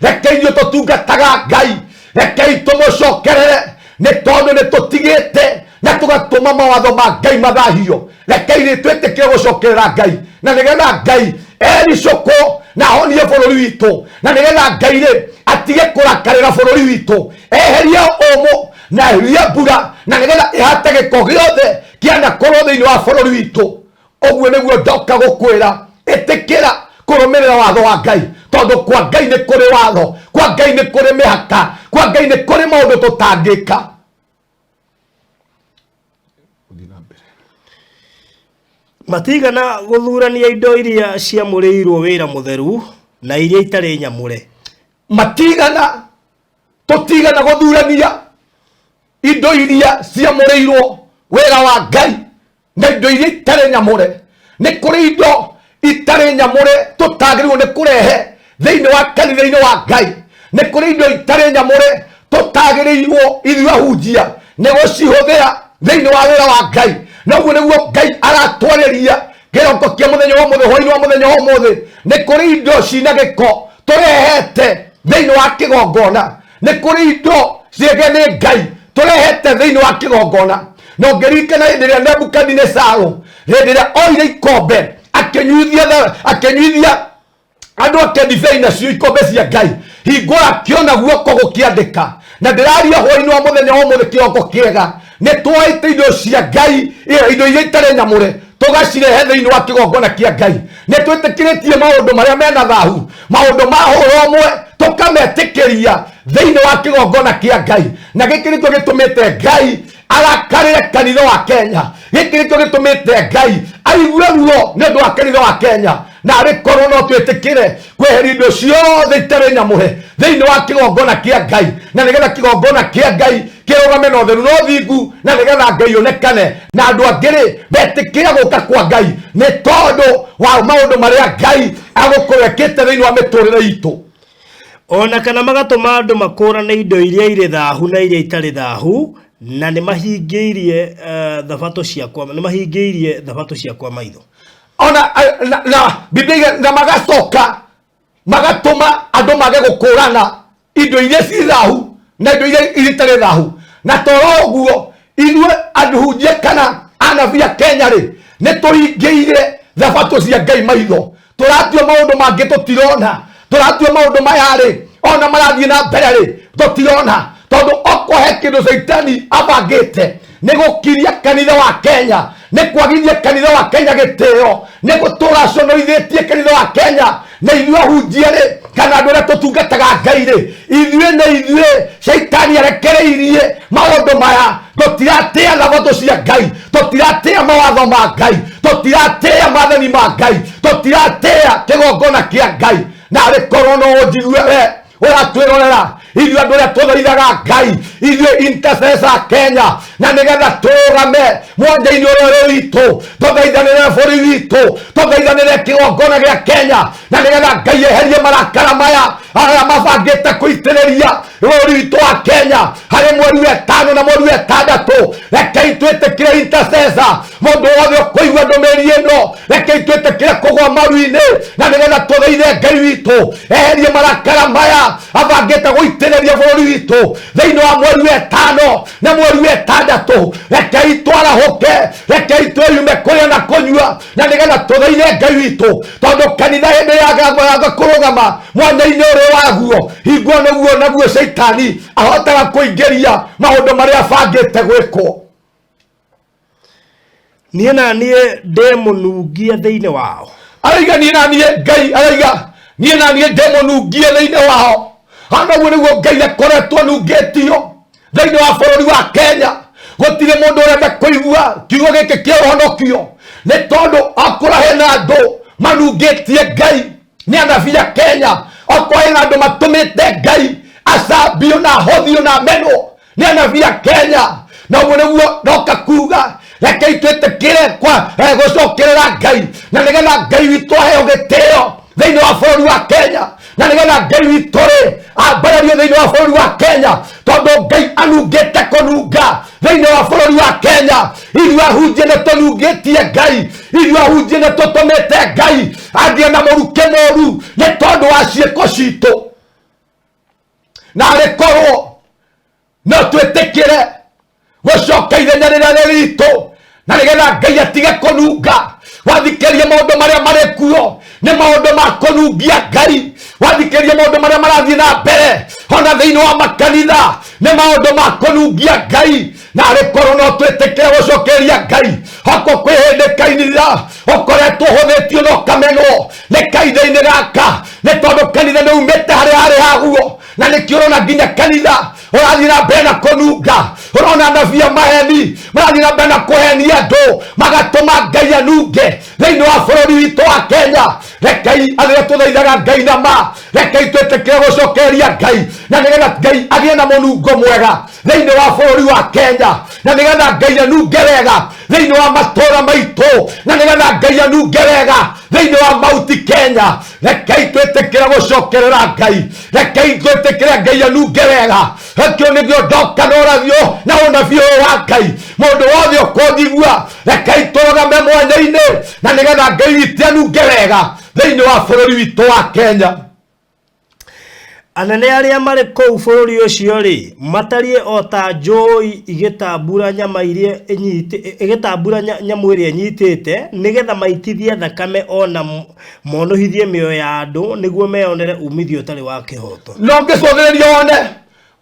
rekei ithuĩ tũtungataga Ngai, rekei tũmũcokerere, nĩ tondũ nĩ tũtigĩte na tũgatũma mawatho ma Ngai mathahio. Rekei rĩ twĩtĩkĩre gũcokerera Ngai, na nĩgetha Ngai ericũkwo na ahonie bũrũri witũ, na nĩgetha Ngai rĩ atige kũrakarĩra bũrũri witũ, eherie ũmũ na eherie mbura, na nĩgetha ĩhate gĩko gĩothe kĩanakorwo thĩinĩ wa bũrũri witũ. Ũguo nĩguo ndoka gũkwĩra, ĩtĩkĩra kũrũmĩrĩra watho wa Ngai, tondũ kwa Ngai nĩ kũrĩ watho, kwa Ngai nĩ kũrĩ mĩhaka, kwa Ngai nĩ kũrĩ maũndũ tũtangĩka. Matigana gũthurania indo iria ciamũrĩirwo wĩra mũtheru na iria itarĩ nyamũre. Matigana, tũtigana gũthurania indo iria ciamũrĩirwo wĩra wa Ngai na indo iria itarĩ nyamũre. Nĩ kũrĩ indo itarĩ nyamũre tũtagĩrĩirwo nĩ kũrehe thĩinĩ wa kanitha-inĩ wa Ngai. Nĩ kũrĩ indo itarĩ nyamũre tũtagĩrĩirwo ithuĩ ahunjia nĩ gũcihũthĩra thĩinĩ wa wĩra wa Ngai. Na ũguo nĩguo Ngai aratwarĩria kĩroko kĩa mũthenya wa ũmũthĩ, hwaĩ-inĩ wa mũthenya wa ũmũthĩ. Nĩ kũrĩ indo cina gĩko tũrehete thĩinĩ wa kĩgongona, nĩ kũrĩ indo ciege nĩ Ngai tũrehete thĩinĩ wa kĩgongona. Na ũngĩririkana hĩndĩ ĩrĩa Nebukadinesaru, hĩndĩ ĩrĩa oire ikombe akĩnyuithia andũ ake ndibei nacio ikombe cia Ngai, hingũra akĩona guoko gũkĩandĩka. Na ndĩraria hwaĩ-inĩ wa mũthenya wa ũmũthĩ kĩroko kĩega, nĩ twoete indo cia Ngai, indo iria itarĩ nyamũre, tũgacirehe thĩinĩ wa kĩgongona kĩa Ngai. Nĩ twĩtĩkĩrĩtie maũndũ marĩa mena thahu, maũndũ ma hũra ũmwe, tũkametĩkĩria thĩinĩ wa kĩgongona kĩa Ngai. Na gĩkĩ nĩkĩo gĩtũmĩte Ngai arakarĩre kanitha wa Kenya. Gĩkĩ nĩkĩo gĩtũmĩte Ngai aigue ruo nĩ ũndũ wa kanitha wa Kenya. Na arĩ korwo no twĩtĩkĩre kweheria indo ciothe itarĩ nyamũre thĩinĩ wa kĩgongona kĩa Ngai, na nĩgetha kĩgongona kĩa Ngai kĩrũgame na ũtheru na ũthingu, na nĩgetha Ngai onekane na andũ angĩ rĩ metĩkĩre gũka kwa Ngai nĩ tondũ wa maũndũ marĩa Ngai agũkorwo ekĩte thĩinĩ wa mĩtũrĩre itũ. Ona kana magatũma andũ makũrane indo iria irĩ thahu na iria itarĩ thahu, na nĩ mahingĩirie thabatũ ciakwa, nĩ mahingĩirie thabatũ ciakwa maitho. Ona na Biblia na magacoka magatũma andũ mage gũkũrana indo iria ci thahu na indo iria itarĩ thahu. Na toro ũguo ithuĩ ahunjia kana anabii a Kenya rĩ, nĩ tũhingĩire thabatũ cia Ngai maitho. Tũratua maũndũ mangĩ tũtirona, tũratua maũndũ maya rĩ ona marathiĩ na mbere rĩ tũtirona, tondũ okorwo he kĩndũ Caitani abangĩte nĩ gũkiria kanitha wa Kenya, nĩ kwagithia kanitha wa Kenya gĩtĩo, nĩ gũtũra conorithĩtie kanitha wa Kenya. Na ithuĩ ahunjia rĩ, kana andũ arĩa tũtungataga Ngai rĩ, ithuĩ nĩ ithuĩ Caitani arekereirie maũndũ maya. Tũtiratĩa thabatũ cia Ngai, tũtiratĩa mawatho ma Ngai, tũtiratĩa maathani ma Ngai, tũtiratĩa kĩgongona kĩa Ngai. Na arĩ korwo no ũnjigue we ũratwĩrorera, ithuĩ andũ arĩa tũthaithaga Ngai, ithuĩ intercessor Kenya, na nĩgetha tũrũgame mwanya-inĩ ũrĩa ũrĩ witũ, tũthaithanĩre bũrũri witũ, tũthaithanĩre kĩgongona gĩa Kenya, na nĩgetha Ngai eherie marakara maya arĩa mabangĩte kũitĩrĩria bũrũri witũ wa Kenya harĩ mweri wa ĩtano na mweri wa ĩtandatũ. Rekei twĩtĩkĩre intercessor, mũndũ wothe ũkũigua ndũmĩrĩri ĩno, rekei twĩtĩkĩre kũgwa maru-inĩ, na nĩgetha tũthaithe Ngai witũ eherie marakara maya abangĩte gũitĩrĩria bũrũri witũ thĩinĩ wa mweri wa ĩtano na mweri wa ĩtandatũ. Rekei twarahũke, rekei twĩyume kũrĩa na kũnyua, na nĩgetha tũthaithe Ngai witũ, tondũ kanitha hĩndĩ yaga kũrũgama mwanya-inĩ ũrĩa waguo, hingo nĩguo naguo Caitani ahotaga kũingĩria maũndũ marĩa abangĩte gwĩkwo. Niĩ na niĩ ndĩ mũnungie thĩinĩ wao. Araiga niĩ na niĩ Ngai araiga niĩ na niĩ ndĩ mũnungie thĩinĩ wao. Hana ũguo nĩguo Ngai akoretwo anungĩtio thĩinĩ wa bũrũri wa Kenya. Gũtirĩ mũndũ ũrenda kũigua kiugo gĩkĩ kĩa ũhonokio, nĩ tondũ okorwo hena andũ manungĩtie Ngai nĩ anabii a Kenya, okorwo hena andũ matũmĩte Ngai acambio na ahothio na amenwo nĩ anabii a Kenya. Na ũguo nĩguo ndoka kuga, rekei twĩtĩkĩre kwa gũcokerera Ngai, na nĩgetha Ngai witũ aheo gĩtĩo thĩinĩ wa bũrũri wa Kenya, na nĩgetha Ngai witũ rĩ ambarario thĩinĩ wa bũrũri wa Kenya, tondũ Ngai anungĩte kũnunga thĩinĩ wa bũrũri wa Kenya. Ithuĩ ahunjia nĩ tũnungĩtie Ngai, ithuĩ ahunjia nĩ tũtũmĩte Ngai agĩe na mũrukĩ mũru nĩ tondũ wa ciĩko citũ. Na arĩ korwo no twĩtĩkĩre gũcoka ithenya rĩrĩa rĩ ritũ, na nĩgetha Ngai atige kũnunga. Wathikĩria maũndũ marĩa marĩ kuo nĩ maũndũ ma kũnungia Ngai. Wathikĩria maũndũ marĩa marathiĩ na mbere ona thĩinĩ wa makanitha nĩ maũndũ ma kũnungia Ngai. Na arĩ korwo no twĩtĩkĩre gũcokeria Ngai, okorwo kwĩ hĩndĩ kanitha ũkoretwo ũhũthĩtio na ũkamenwo nĩ kahinda-inĩ gaka, nĩ tondũ kanitha nĩ umĩte harĩa harĩ haguo, na nĩkĩo ũrona nginya kanitha ũrathiĩ na mbere na kũnunga. Ũrona anabii a maheni marathiĩ na mbere na kũhenia andũ, magatũma Ngai anunge thĩinĩ wa bũrũri witũ wa Kenya. Rekei arĩa tũthaithaga Ngai na ma, rekei twĩtĩkĩre gũcokeria Ngai, na nĩgetha Ngai agĩe na mũnungo mwega thĩinĩ wa bũrũri wa Kenya, na nĩgetha Ngai anunge wega thĩinĩ wa matũũra maitũ, na nĩgetha Ngai anunge wega thĩinĩ wa Mauti Kenya. Rekei twĩtĩkĩre gũcokerera Ngai, rekei twĩtĩkĩre Ngai anunge wega. Kĩo nĩkĩo ndoka na ũrathi na ũnabii ũyũ wa Ngai. Mũndũ wothe ũkũnjigua, rekei tũrũgame mwanya-inĩ, na nĩgetha Ngai witũ anunge wega thĩinĩ wa bũrũri witũ wa Kenya. Anene arĩa marĩ kũu bũrũri ũcio-rĩ, matariĩ o ta njũũi igĩtambura nyama iria ĩnyitĩ, ĩgĩtambura nyamũ ĩrĩa ĩnyitĩte, nĩgetha maitithie thakame o na monũhithie mĩoyo ya andũ, nĩguo meyonere uumithio ũtarĩ wa kĩhooto. No ngĩcũthĩrĩria one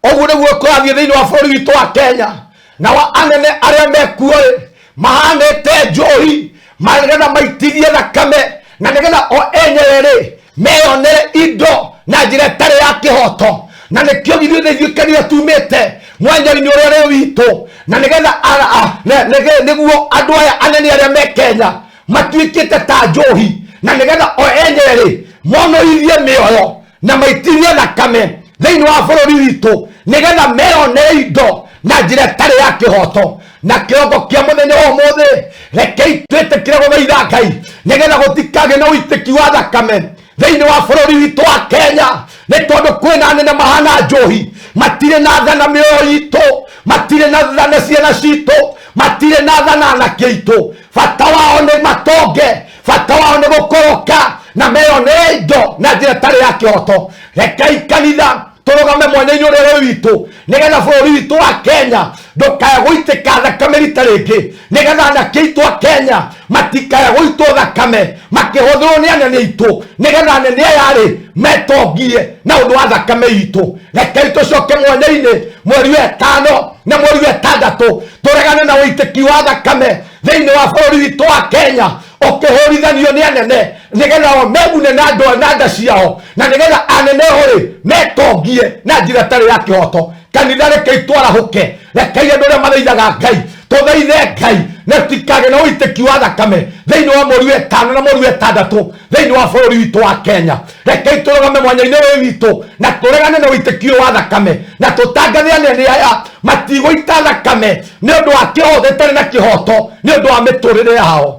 ũguo nĩguo kũrathiĩ thĩinĩ wa bũrũri witũ wa Kenya, nao anene arĩa mekuo-rĩ mahanĩte njũũi, nĩgetha maitithie thakame, na nĩgetha o enyewe-rĩ meyonere indo na njĩra ĩtarĩ ya kĩhoto. Na nĩkĩo ithuĩ nĩ ithuĩ kanitha tumĩte mwanya-inĩ ũrĩa ũrĩ witũ, na nĩgetha nĩguo andũ aya anene arĩa me Kenya matuĩkĩte ta njohi, na nĩgetha o enyewe-rĩ monoithie mĩoyo na maitithie thakame thĩinĩ wa bũrũri witũ, nĩgetha meyonere indo na njĩra ĩtarĩ ya kĩhoto. Na kĩroko kĩa mũthenya wa ũmũthĩ, rekei twĩtĩkĩre gũthaitha Ngai, nĩgetha gũtikagĩe na ũitĩki wa thakame thĩinĩ wa bũrũri witũ wa Kenya, nĩ tondũ kwĩna anene mahana njohi, matirĩ na tha na mĩoyo itũ, matirĩ na tha na ciana citũ, matirĩ na tha na anake aitũ. Bata wao nĩ matonge, bata wao nĩ gũkoroka na meyonere indo na njĩra ĩtarĩ ya kĩhoto. Rekei kanitha tũrũgame mwanya-inĩ ũrĩa ũrĩ witũ, nĩgetha bũrũri witũ wa Kenya ndũkae gũitĩka thakame rita rĩngĩ, nĩgetha anake aitũ a Kenya matikae gũitwo thakame makĩhũthĩrwo nĩ anene aitũ, nĩgetha anene aya rĩ metongie na ũndũ wa thakame itũ. Rekei tũcoke mwanya-inĩ mweri wa ĩtano na mweri wa ĩtandatũ, tũregane na ũitĩki wa thakame thĩinĩ wa bũrũri witũ wa Kenya ũkĩhũrithanio nĩ anene, nĩgetha o megune na andũ na nda ciao, na nĩgetha anene o rĩ metongie na njĩra ĩtarĩ ya kĩhoto. Kanitha rekei twarahũke, rekei andũ arĩa mathaithaga Ngai tũthaithe Ngai, na tũtikagĩe na ũitĩki wa thakame thĩinĩ wa mweri wa ĩtano na mweri wa ĩtandatũ thĩinĩ wa bũrũri witũ wa Kenya. Rekei tũrũgame mwanya-inĩ ũyũ witũ na tũregane na ũitĩki ũyũ wa thakame, na tũtangathe anene aya matigũita thakame nĩ ũndũ wa kĩhoto ĩtarĩ na kĩhoto nĩ ũndũ wa mĩtũrĩre yao.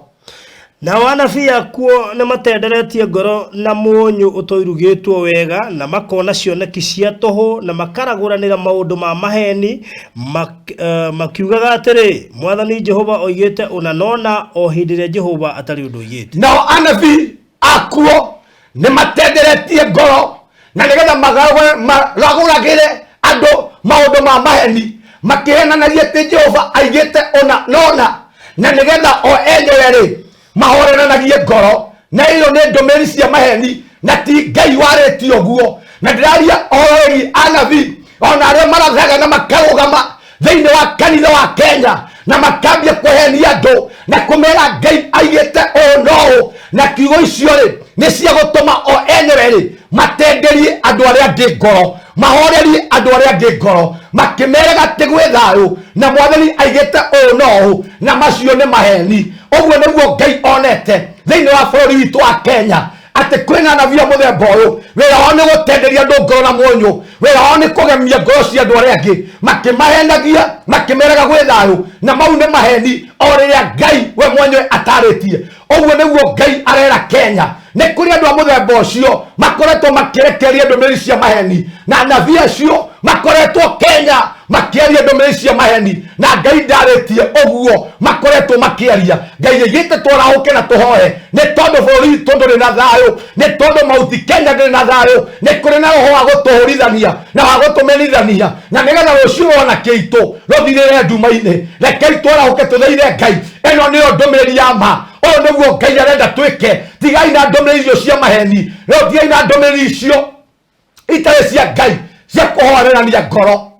Nao anabii akuo nĩmatenderetie ngoro na mũnyũ ũtoirugĩtwo wega, na makona cioneki cia tũhũ, na makaragũranĩra maũndũ ma maheeni, makiugaga atĩrĩ, Mwathani Jehova oigĩte ũna na ũna, o hĩndĩ ĩrĩa Jehova atarĩ ũndũ oigĩte. Nao anabii akuo nĩmatenderetie ngoro na nĩgetha maragũragĩre andũ maũndũ ma maheni, makĩhenanagia atĩ Jehova aigĩte ũna na ũna, na nĩgetha o enyewe rĩ mahoreranagie ngoro. Na ĩyo nĩ ndũmĩrĩri cia maheni, na ti Ngai warĩtie ũguo. Na ndĩraria ũhoro wĩgiĩ anabii ona arĩa marathaga na makarũgama thĩinĩ wa kanitha wa Kenya na makambia kũhenia andũ Na kũmera Ngai aigĩte ũũ no ũũ, na kiugo icio rĩ nĩ cia gũtũma o enyewe rĩ matenderie andũ arĩa angĩ ngoro, mahorerie andũ arĩa angĩ ngoro, makĩmeraga atĩ gwĩ thayũ na Mwathani aigĩte ũũ no ũũ, na macio nĩ maheni. Ũguo nĩguo Ngai onete thĩinĩ wa bũrũri witũ wa Kenya, atĩ kwĩna anabii a mũthemba ũyũ, wĩra wao nĩ gũtenderia andũ ngoro na mũnyũ, wĩra wao nĩ kũgemia ngoro cia andũ arĩa angĩ, makĩmahenagia, makĩmeraga gwĩ thayũ, na mau nĩ maheni o rĩrĩa Ngai we mwenyewe atarĩtie. Ũguo nĩguo Ngai arera Kenya. Nĩ kũrĩ andũ a mũthemba ũcio makoretwo makĩrekereria ndũmĩrĩri cia maheni, na anabii acio makoretwo Kenya makĩaria ndũmĩrĩri cia maheni, na Ngai ndarĩtie ũguo makoretwo makĩaria. Ngai aigĩte twarahũke na tũhoe, nĩ tondũ bũrũri witũ ndũrĩ na thayũ, nĩ tondũ Mauti Kenya ndĩrĩ na thayũ. Nĩ kũrĩ na roho wa gũtũhũrithania na wa gũtũmenithania, na nĩgetha rũciũ rwona kĩitũ rũthirĩre nduma-inĩ. Rekei twarahũke tũthaithe Ngai. Ĩno nĩyo ndũmĩrĩri ya ma. Ũyũ nĩguo Ngai arenda twĩke. Tigai na ndũmĩrĩri icio cia maheni, rĩu tigai na ndũmĩrĩri icio itarĩ cia Ngai cia kũhorerania ngoro.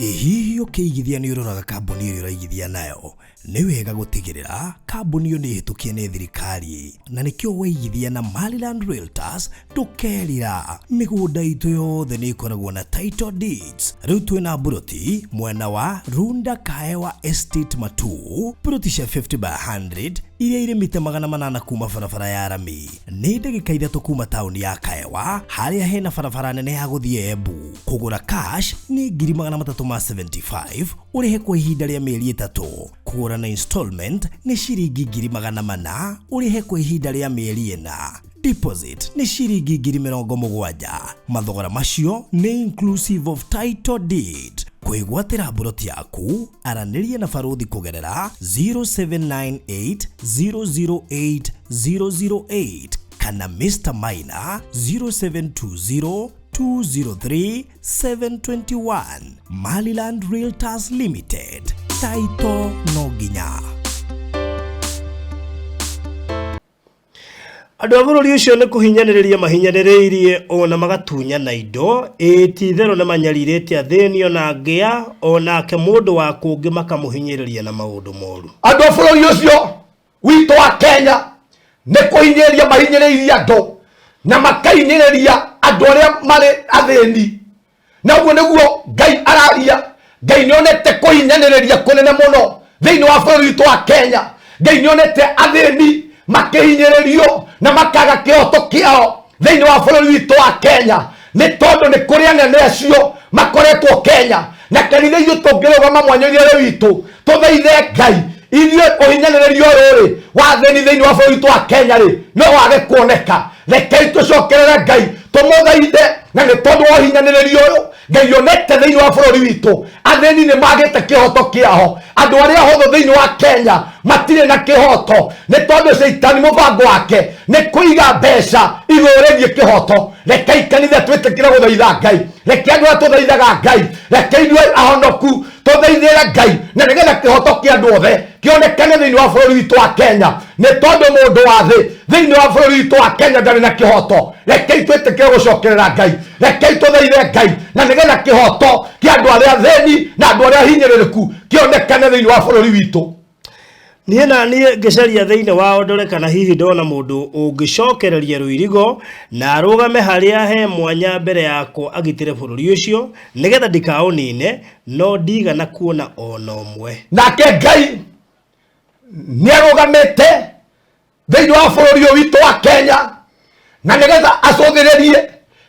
Ĩ hihi ũkĩigithia nĩ ũroraga kambuni ĩrĩa ũraigithia nayo? Nĩ wega gũtigĩrĩra kambuni ĩyo nĩ ĩhĩtũkie nĩ thirikari, na nĩkĩo waigithia na Maryland Realtors ndũkerira. Mĩgũnda itũ yothe nĩ ĩkoragwo na title deeds. Rĩu twĩna mburoti mwena wa Runda Kaewa Estate Matuu, mburoti cia 50 by 100 iria irĩ mita 800 kuma barabara ya rami. Nĩ ndagĩka 3 kuma taũni ya Kaewa, harĩa hena barabara nene ya gũthiĩ Embu. Kũgũra cash nĩ ngiri 375, ũrĩhe kwa ihinda rĩa mĩeri 3. Kũgũra na installment nĩ ciringi ngiri 400, ũrĩhe kwa ihinda rĩa mĩeri 4. Deposit nĩ ciringi ngiri 70. Mathogora macio nĩ inclusive of title deed. Kwĩgwatĩra mburoti yaku, aranĩria na barũthi kũgerera 0798 008 008 kana Mr. Maina 0720 203 721. Maryland Realtors Limited. Taito no nginya. Andũ a bũrũri ũcio nĩ kũhinyanĩrĩria mahinyanĩrĩirie o na magatunyana indo, ĩĩ ti-itherũ nĩ manyarirĩte athĩni o na ngĩa, o nake mũndũ wa kũngĩ makamũhinyĩrĩria na maũndũ moru. Andũ a bũrũri ũcio witũ wa Kenya nĩ kũhinyĩrĩria mahinyĩrĩirie andũ na makahinyĩrĩria andũ arĩa marĩ athĩni, na ũguo nĩguo Ngai araria. Ngai nĩonete kũhinyanĩrĩria kũnene mũno thĩinĩ wa bũrũri witũ wa Kenya. Ngai nĩonete athĩni makĩhinyĩrĩrio na makaga kĩhoto kĩao thĩinĩ wa bũrũri witũ wa Kenya, nĩ tondũ nĩ kũrĩ anene acio makoretwo Kenya. Na kanitha ithuĩ tũngĩrũgama mwanya-inĩ ũyũ witũ tũthaithe Ngai, ithuĩ ũhinyanĩrĩrio ũyũ rĩ wa athĩni thĩinĩ wa bũrũri witũ wa Kenya rĩ no wage kuoneka. Rekei tũcokerere Ngai tũmũthaithe, na nĩ tondũ wa ũhinyanĩrĩrio ũyũ Ngai onete thĩinĩ wa bũrũri witũ, athĩni nĩ magĩte kĩhoto kĩao. Andũ arĩa ahũthũ thĩinĩ wa Kenya matirĩ na kĩhoto, nĩ tondũ caitani mũbango wake nĩ kũiga mbeca igũrũ rĩgiĩ kĩhoto. Rekei kanitha twĩtĩkĩre gũthaitha Ngai, reke andũ arĩa tũthaithaga Ngai, reke ithuĩ ahonoku tũthaithĩre Ngai, na nĩgetha kĩhoto kĩa andũ othe kĩonekane thĩinĩ wa bũrũri witũ wa Kenya. Nĩ tondũ mũndũ wa thĩ thĩinĩ wa bũrũri witũ wa Kenya ndarĩ na kĩhoto. Rekei twĩtĩkĩre gũcokerera Ngai, rekei tũthaithe Ngai, na nĩgetha kĩhoto kĩa andũ arĩa athĩni na andũ arĩa hinyĩrĩrĩku kĩonekane thĩinĩ wa bũrũri witũ. Niĩ na niĩ ngĩcaria thĩinĩ wao ndore kana hihi ndona mũndũ ũngĩcokereria rũirigo na arũgame harĩa he mwanya mbere yakwa agitĩre bũrũri ũcio, nĩgetha ndikaũnine, no ndigana kuona o na ũmwe. Nake Ngai nĩarũgamĩte thĩinĩ wa bũrũri ũyũ witũ wa Kenya, na nĩgetha acũthĩrĩrie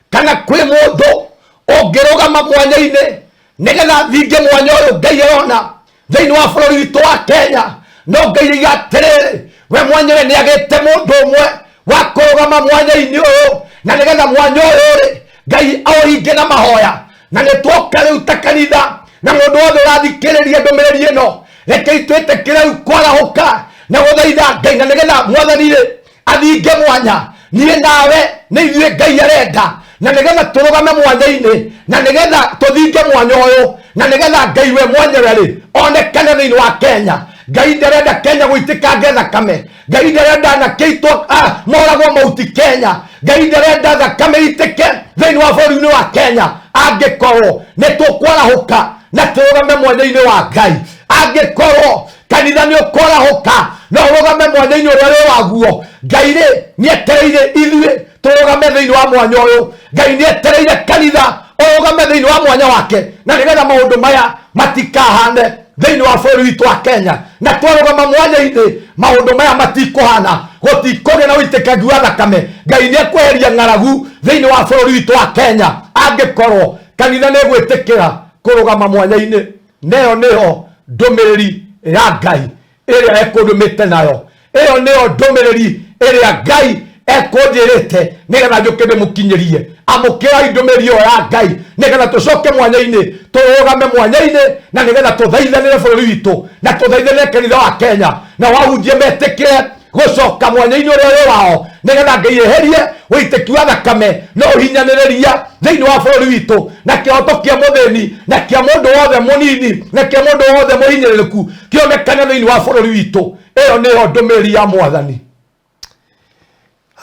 kana kwĩ mũndũ ũngĩrũgama mwanya-inĩ nĩgetha thinge mwanya ũyũ Ngai arona thĩinĩ wa bũrũri witũ wa Kenya. No Ngai oiga atĩrĩrĩ, we mwenyewe nĩagĩte mũndũ ũmwe wa kũrũgama mwanya-inĩ ũyũ, na nĩgetha mwanya ũyũ rĩ Ngai aũhinge na mahoya. Na nĩ twoka rĩu ta kanitha, na mũndũ wothe ũrathikĩrĩria ndũmĩrĩri ĩno, rekei twĩtĩkĩre rĩu kwarahũka na gũthaitha Ngai, na nĩgetha Mwathani rĩ athinge mwanya. Niĩ nawe nĩ ithuĩ Ngai arenda, na nĩgetha tũrũgame mwanya-inĩ, na nĩgetha tũthinge mwanya ũyũ, na nĩgetha Ngai we mwenyewe rĩ onekane thĩinĩ wa Kenya. Ngai ndarenda Kenya gũitĩkange thakame. Ngai ndarenda anake aitũ moragwo mauti Kenya. Ngai ndarenda thakame itĩke thĩinĩ wa bũrũri-inĩ wa Kenya. Angĩkorwo nĩ tũkwarahũka na tũrũgame mwanya-inĩ wa Ngai, angĩkorwo Kanitha nĩ ũkwarahũka na ũrũgame mwanya-inĩ ũrĩa wĩ waguo. Ngai rĩ nĩetereire ithuĩ tũrũgame thĩinĩ wa mwanya ũyũ. Ngai nĩetereire kanitha ũrũgame thĩinĩ wa mwanya wake, na nĩgetha maũndũ maya matikahane thĩinĩ wa bũrũri witũ wa Kenya. Na twarũgama mwanya-inĩ, maũndũ maya matikũhana, gũtikũgĩa na ũitĩkangi wa thakame. Ngai nĩekweheria ng'aragu thĩinĩ wa bũrũri witũ wa Kenya angĩkorwo kanitha nĩgwĩtĩkĩra kũrũgama mwanya-inĩ. Neyo nĩyo ndũmĩrĩri ya Ngai ĩrĩa ekũndũmĩte nayo. Ĩyo nĩyo ndũmĩrĩri ĩrĩa Ngai ekũnjĩrĩte nĩgetha njũke ndĩmũkinyĩrie. Amũkĩrai ndũmĩrĩri ĩyo ya Ngai nĩgetha tũcoke mwanya-inĩ, tũrũgame mwanya-inĩ, na nĩgetha tũthaithanĩre bũrũri witũ na tũthaithanĩre kanitha wa Kenya, na wahunjie metĩkĩre gũcoka mwanya-inĩ ũrĩa wĩ wao, nĩgetha Ngai eherie ũitĩki wa thakame na ũhinyanĩrĩria thĩinĩ wa bũrũri witũ, na kĩhoto kĩa mũthĩni na kĩa mũndũ wothe mũnini na kĩa mũndũ wothe mũhinyĩrĩrĩku kĩonekane thĩinĩ wa bũrũri witũ. Ĩyo nĩyo ndũmĩrĩri ya Mwathani.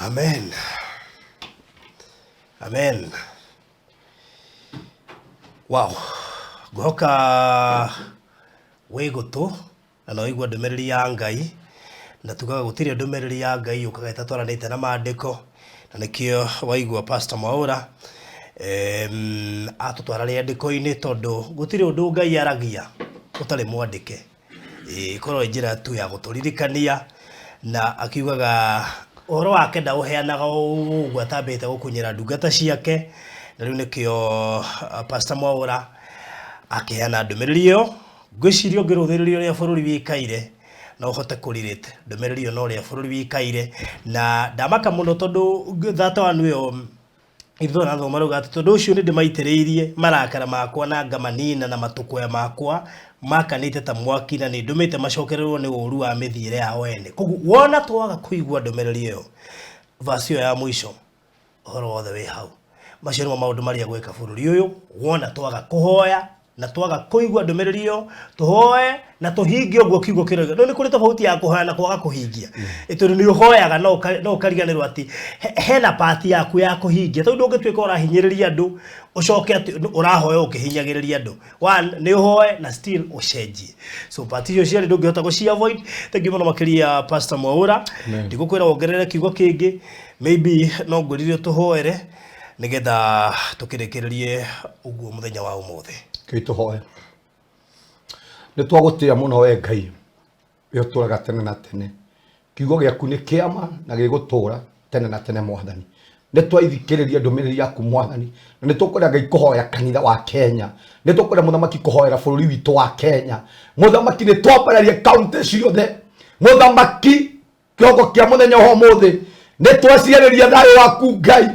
Amen, amen. Wow, ngũhoka wĩ gũtũ na no ũigua ndũmĩrĩri ya Ngai, na tugaga gũtirĩ ndũmĩrĩri ya Ngai yũkaga ĩtatwaranĩte na maandĩko, na nĩkĩo waigua Pastor Mwaũra atũtwara rĩandĩko-inĩ, tondũ gũtirĩ ũndũ Ngai aragia ũtarĩ mwandĩke. Ĩkorwo ĩ njĩra tu ya gũtũririkania, na akiugaga ũhoro wake ndaũheanaga o ũguo atambĩte gũkunyĩra ndungata ciake, na rĩu nĩkĩo Pastor Mwaũra akĩheana ndũmĩrĩri ĩyo. Ngwĩciria ũngĩrũthĩrĩria ũrĩa bũrũri wĩikaire no ũhote kũ relate ndũmĩrĩri ĩyo na ũrĩa bũrũri wĩikaire. Na ndamaka mũno tondũ thata wanu ĩyo ithuĩ tũrathoma rauga atĩ tondũ ũcio nĩ ndĩmaitĩrĩirie marakara makwa na ngamanina na matũkũya makwa makanĩte ta mwaki, na nĩ ndũmĩte macokererwo nĩ ũũru wa mĩthiĩre yao ene. Koguo wona twaga kũigua ndũmĩrĩri ĩyo, verse ĩyo ya mũico, ũhoro wothe wĩ hau. Macio nĩmo maũndũ marĩa gwĩka bũrũri ũyũ wona twaga kũhoya na twaga kũigua ndũmĩrĩri ĩyo, tũhoe na tũhingie ũguo kiugo kĩroiga. No nĩ kũrĩ tofauti ya kũhoya na kwaga kũhingia. Tondũ nĩ ũhoyaga no ũkariganĩrwo atĩ hena part yaku ya kũhingia. Tondũ ndũngĩtuĩka ũrahinyĩrĩria andũ ũcoke atĩ ũrahoya ũkĩhinyagĩrĩria andũ. One, nĩ ũhoe na still ũcenjie. So part icio cierĩ ndũngĩhota gũci avoid. Thank you mũno makĩria Pastor Mwaũra. Ndigũkwĩra wongerere kiugo kĩngĩ, maybe no ngwĩrire ũtũhoere nĩgetha tũkĩrĩkĩrĩrie ũguo mũthenya wa ũmũthĩ. Kĩu tũhoe. Nĩ twagũtĩa mũno we Ngai, we ũtũraga tene na tene. Kiugo gĩaku nĩ kĩama na gĩgũtũra tene na tene Mwathani. Nĩ twaithikĩrĩria ndũmĩrĩri yaku Mwathani, na nĩ tũkwenda Ngai kũhoya kanitha wa Kenya, nĩ tũkwenda Mũthamaki kũhoera bũrũri witũ wa Kenya. Mũthamaki, nĩ twambararia kaunti ciothe. Mũthamaki, kĩroko kĩa mũthenya wa ũmũthĩ nĩ twaciarĩria thayũ waku Ngai,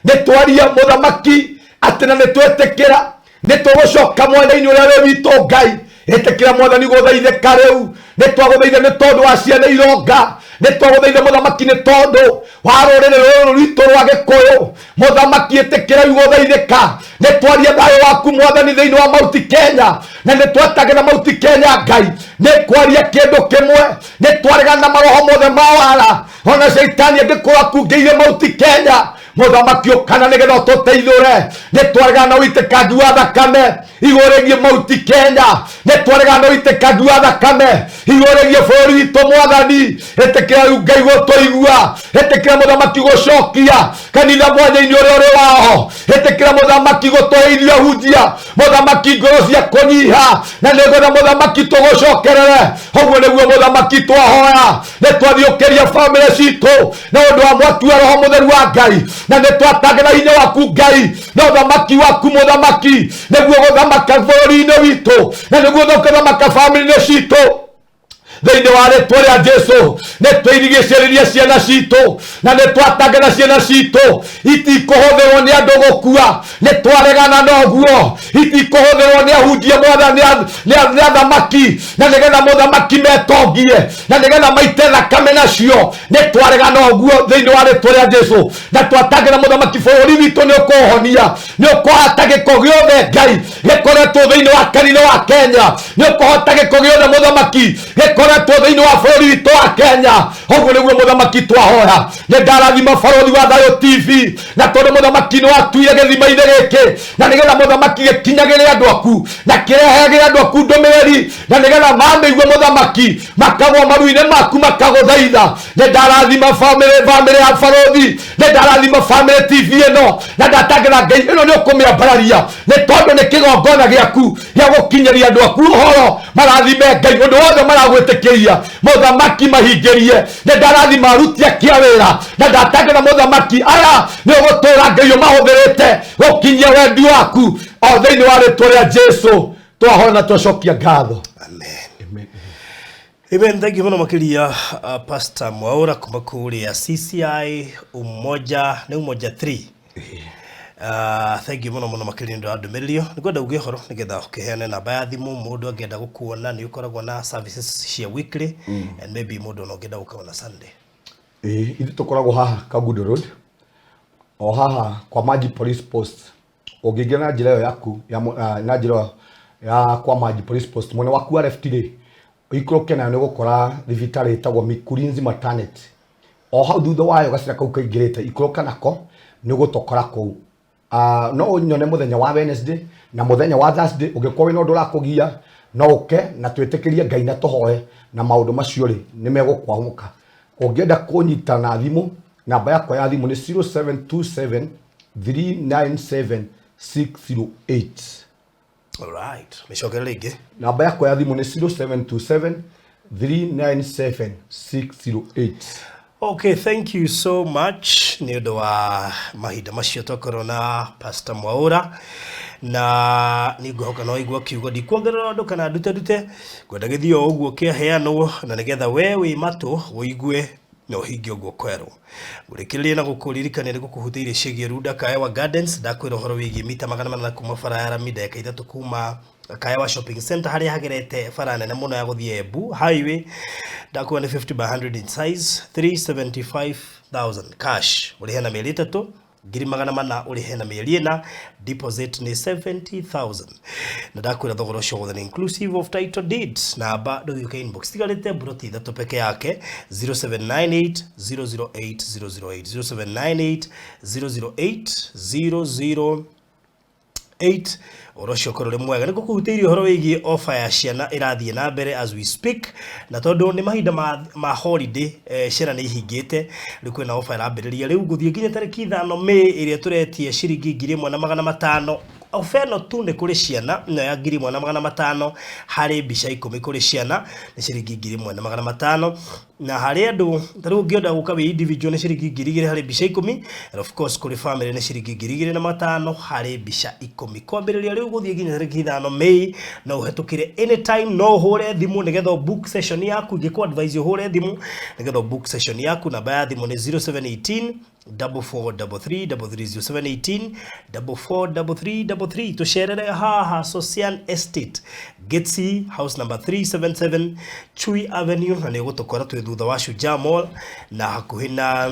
nĩ twaria Mũthamaki atĩ na nĩ twetĩkĩra nĩ tũgũcoka mwena-inĩ ũrĩa wĩ witũ Ngai. Ĩtĩkĩra Mwathani gũthaithĩka rĩu, nĩ twagũthaitha nĩ tondũ wa ciana ironga, nĩ twagũthaitha Mũthamaki nĩ tondũ wa rũrĩrĩ rũrũ rwitũ rwa Gĩkũyũ. Mũthamaki, ĩtĩkĩra rĩu gũthaithĩka. Nĩ twaria thayũ waku Mwathani thĩinĩ wa Mauti Kenya, na nĩ twetagĩra Mauti Kenya Ngai nĩ kwaria kĩndũ kĩmwe, nĩ twaregana na maroho mothe ma wara, ona caitani angĩkorwo akungĩire Mauti Kenya. Mũthamaki, ũkana nĩgetha ũtũteithũre. Nĩ twaregana na ũitĩkangi wa thakame igũrũ rĩgiĩ Mauti Kenya, nĩ twaregana na ũitĩkangi wa thakame igũrũ rĩgiĩ bũrũri witũ Mwathani. Ĩtĩkĩra rĩu Ngai gũtũigua, ĩtĩkĩra Mũthamaki gũcokia kanitha mwanya-inĩ ũrĩa ũrĩ wao, ĩtĩkĩra Mũthamaki gũtũhe ithuĩ ahunjia Mũthamaki ngoro cia kũnyiha, na nĩgetha Mũthamaki tũgũcokerere. Ũguo nĩguo Mũthamaki twahoya. Nĩ twathiũkĩria bamĩrĩ citũ na ũndũ wa mwaki wa Roho Mũtheru wa Ngai, na nĩ twatangĩra hinya waku Ngai na ũthamaki waku Mũthamaki, nĩguo gũthamaka bũrũri-inĩ witũ na nĩguo gũthamaka bamĩrĩ-inĩ citũ thĩinĩ wa rĩtwa rĩa Jesu. Nĩ twĩrigicĩrĩria ciana citũ na nĩ twatangĩra ciana citũ itikũhũthĩrwo nĩ andũ gũkua, nĩ twaregana na ũguo, itikũhũthĩrwo nĩ ahunjia Mwathani, nĩ athamaki, na nĩgetha mũthamaki metongie na nĩgetha maite thakame nacio, nĩ twaregana ũguo thĩinĩ wa rĩtwa rĩa Jesu. Na twatangĩra Mũthamaki bũrũri witũ nĩ ũkũũhonia, nĩ ũkũhata gĩko gĩothe Ngai gĩkoretwo thĩinĩ wa kanitha wa Kenya, nĩ ũkũhota gĩko gĩothe Mũthamaki gĩkoretwo Gĩkoretwo thĩinĩ wa bũrũri witũ wa Kenya. Ũguo nĩguo mũthamaki twahoya. Nĩ ndarathima Barũthi wa Thayũ TV, na tondũ mũthamaki nĩ watuire gĩthima-inĩ gĩkĩ, na nĩgetha mũthamaki gĩkinyagĩre andũ aku na kĩrehagĩre andũ aku ndũmĩrĩri, na nĩgetha mamĩigue mũthamaki makagwa maru-inĩ maku makagũthaitha. Nĩ ndarathima bamĩrĩ ya Barũthi, nĩ ndarathima bamĩrĩ TV ĩno, na ndatangĩra Ngai ĩno nĩ ũkũmĩambararia, nĩ tondũ nĩ kĩgongona gĩaku gĩa gũkinyĩria andũ aku ũhoro. Marathime Ngai, ũndũ wothe maragwĩtĩkĩria mũthamaki mahingĩrie. Nĩ ndarathima aruti akia wĩra, na ndatangĩra mũthamaki aya nĩ ũgũtũra Ngai ũmahũthĩrĩte gũkinyia wendi waku, o thĩinĩ wa rĩtwa rĩa Jesu twahoya na twacokia ngatho. Amen. Amen. Amen. Thank you mũno makĩria, Pastor Mwaura kuma kũrĩa CCI Umoja, nĩ Umoja 3. Thank you mũno mũno makĩria nĩ ũndũ wa ndũmĩrĩri ĩyo. Nĩ ngwenda uge ũhoro nĩgetha ũkĩheane namba ya thimũ mũndũ angĩenda gũkuona. Nĩ ũkoragwo na services cia weekly and maybe mũndũ ona ũngĩenda gũka ona Sunday. Ĩĩ, ithuĩ tũkoragwo haha Kangundo Road, o haha kwa Maji Police Post. Ũngĩingĩra na njĩra ĩyo yaku ya na njĩra ĩyo ya kwa Maji Police Post mwena waku wa left rĩ, ũikũrũke nayo nĩ ũgũkora thibitarĩ ĩtagwo Mikurinzi Maternity. O hau thutha wayo gacĩra kau kaingĩrĩte, ikũrũka nako nĩ ũgũtũkora kũu. No ũnyone mũthenya wa Wednesday na mũthenya wa Thursday. Ũngĩkorwo wĩna ũndũ ũrakũgia, no ũke na twĩtĩkĩrie Ngai na tũhoe, na maũndũ macio rĩ nĩ megũkwamũka. Ũngĩenda kũnyita na thimũ, namba yakwa ya thimũ nĩ 0727 397 608. Alright. Mĩcokere rĩngĩ. Namba yakwa ya thimũ nĩ 0727 397 608. Okay, thank you so much nĩ ũndũ wa mahinda macio twakorwo na Pastor Mwaura, na nĩ ngũhoka no igua kiugo, ndikuongerera ũndũ kana ndute ndute, ngwenda gĩthiĩ o ũguo kĩaheanwo, na nĩgetha we wĩ matũ ũigue na ũhingie ũguo kwerwo. Ngũrĩkĩrĩria na gũkũririkania nĩ gũkũhutĩirie ciĩgiĩ Runda Kaewa Gardens. Ndakwĩra ũhoro wĩgiĩ mita 800 kuma bara ya rami, ndagĩka 3 kuma Kaewa Shopping Center, harĩa hagerete bara nene mũno ya gũthiĩ Embu Highway. Ndakwĩra nĩ 50 by 100 in size, 375,000 cash, ũrĩhe na mĩeri 3, 400,000 ũrĩhe na mĩeri 4, deposit nĩ 70,000, na ndakwĩra thogora ũcio wothe nĩ inclusive of title deeds. Namba ndũgĩũke inbox, tigarĩte mburoti 3 peke yake, 0798 008 008, 0798 008 008. Ũhoro ũcio ũkorwo ũrĩ mwega. Nĩ ngũkũhutĩirie ũhoro wĩgiĩ offer ya ciana ĩrathiĩ na mbere as we speak, na tondũ nĩ mahinda ma holiday, ciana nĩ ihingĩte, rĩu kwĩna offer ĩrambĩrĩria rĩu gũthiĩ nginya tarĩki 5 May, ĩrĩa tũretie ciringi 1,500. Ofa ĩno tu nĩ kũrĩ ciana, ĩno ya 1,500 harĩ mbica 10 kũrĩ ciana nĩ ciringi 1,500, na harĩ andũ ta rĩu ũngĩenda gũka wĩ individual nĩ ciringi 2,000 harĩ mbica 10, and of course kũrĩ family nĩ ciringi 2,500 harĩ mbica 10. Kwambĩrĩria rĩu gũthiĩ nginya tarĩki 5 May, no ũhetũkĩre anytime, no ũhũre thimũ nĩgetha book session yaku. Ingĩkũ advise ũhũre thimũ nĩgetha book session yaku. Namba ya thimũ nĩ 0718 4433 33, 0718 4433 33. Tucerere haha Sosian Estate, Gate house number 377, Chui Avenue, na nĩ ũgũtũkora twĩ thutha wa Shujaa Mall na hakuhĩ na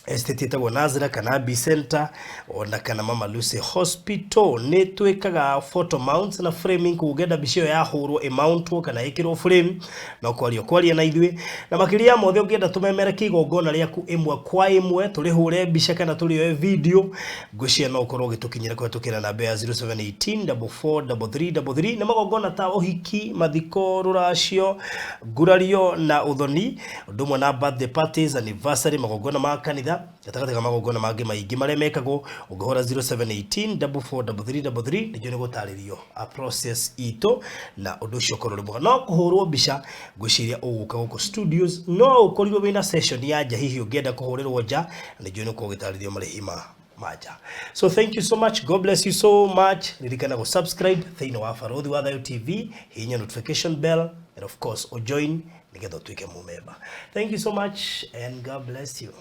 estate ĩtagwo Nazra kana B Center ona kana Mama Lucy Hospital. Nĩ twĩkaga photo mounts na framing, kũngĩenda mbica ĩyo yahũrwo ĩmountwo kana ĩkĩrwo frame, no kwaria kwaria na ithuĩ. Na makĩria ya mothe, ũngĩenda tũmemerekie igongona rĩaku ĩmwe kwa ĩmwe, tũrĩhũre mbica kana tũrĩoe video, ngwĩciria no ũkorwo ũgĩtũkinyĩra kũhetũkĩra namba ya 0718 443333. Nĩ magongona ta ũhiki, mathiko, rũracio, ngurario na ũthoni, ũndũ ũmwe na birthday parties, anniversary, magongona ma kanitha, gatagatĩ ka magongona mangĩ maingĩ marĩa mekagwo. Ũngĩhũra 0718 443333, nĩguo nĩ gũtarĩrio a process itũ, na ũndũ ũcio ũkorwo ũrĩ mwega. No kũhũrwo mbica, ngwĩciria ũgũka gũkũ studios, no ũkorirwo wĩna session ya nja, hihi ũngĩenda kũhũrĩrwo nja, nĩnjũĩ nĩ ũkorwo ũgĩtarĩrio marĩhi ma manja. So thank you so much, God bless you so much. Ririkana go subscribe thĩinĩ wa Barũthi wa Thayũ TV, hihinya notification bell and of course ũjoin nĩgetha ũtuĩke mũmemba. Thank you so much and God bless you.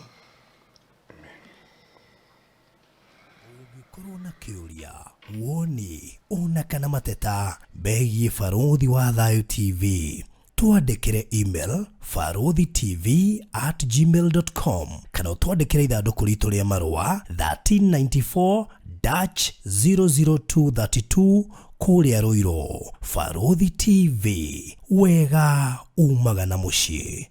Ũngĩkorwo na kĩũria, woni ona kana mateta megiĩ Barũthi wa Thayũ TV, twandĩkĩre email baruthitv@gmail.com, kana ũtwandĩkĩre ithandũkũ ritũ rĩa marũa 1394 Dutch 00232 kũrĩa Rũirũ. Barũthi TV, wega umaga na mũciĩ.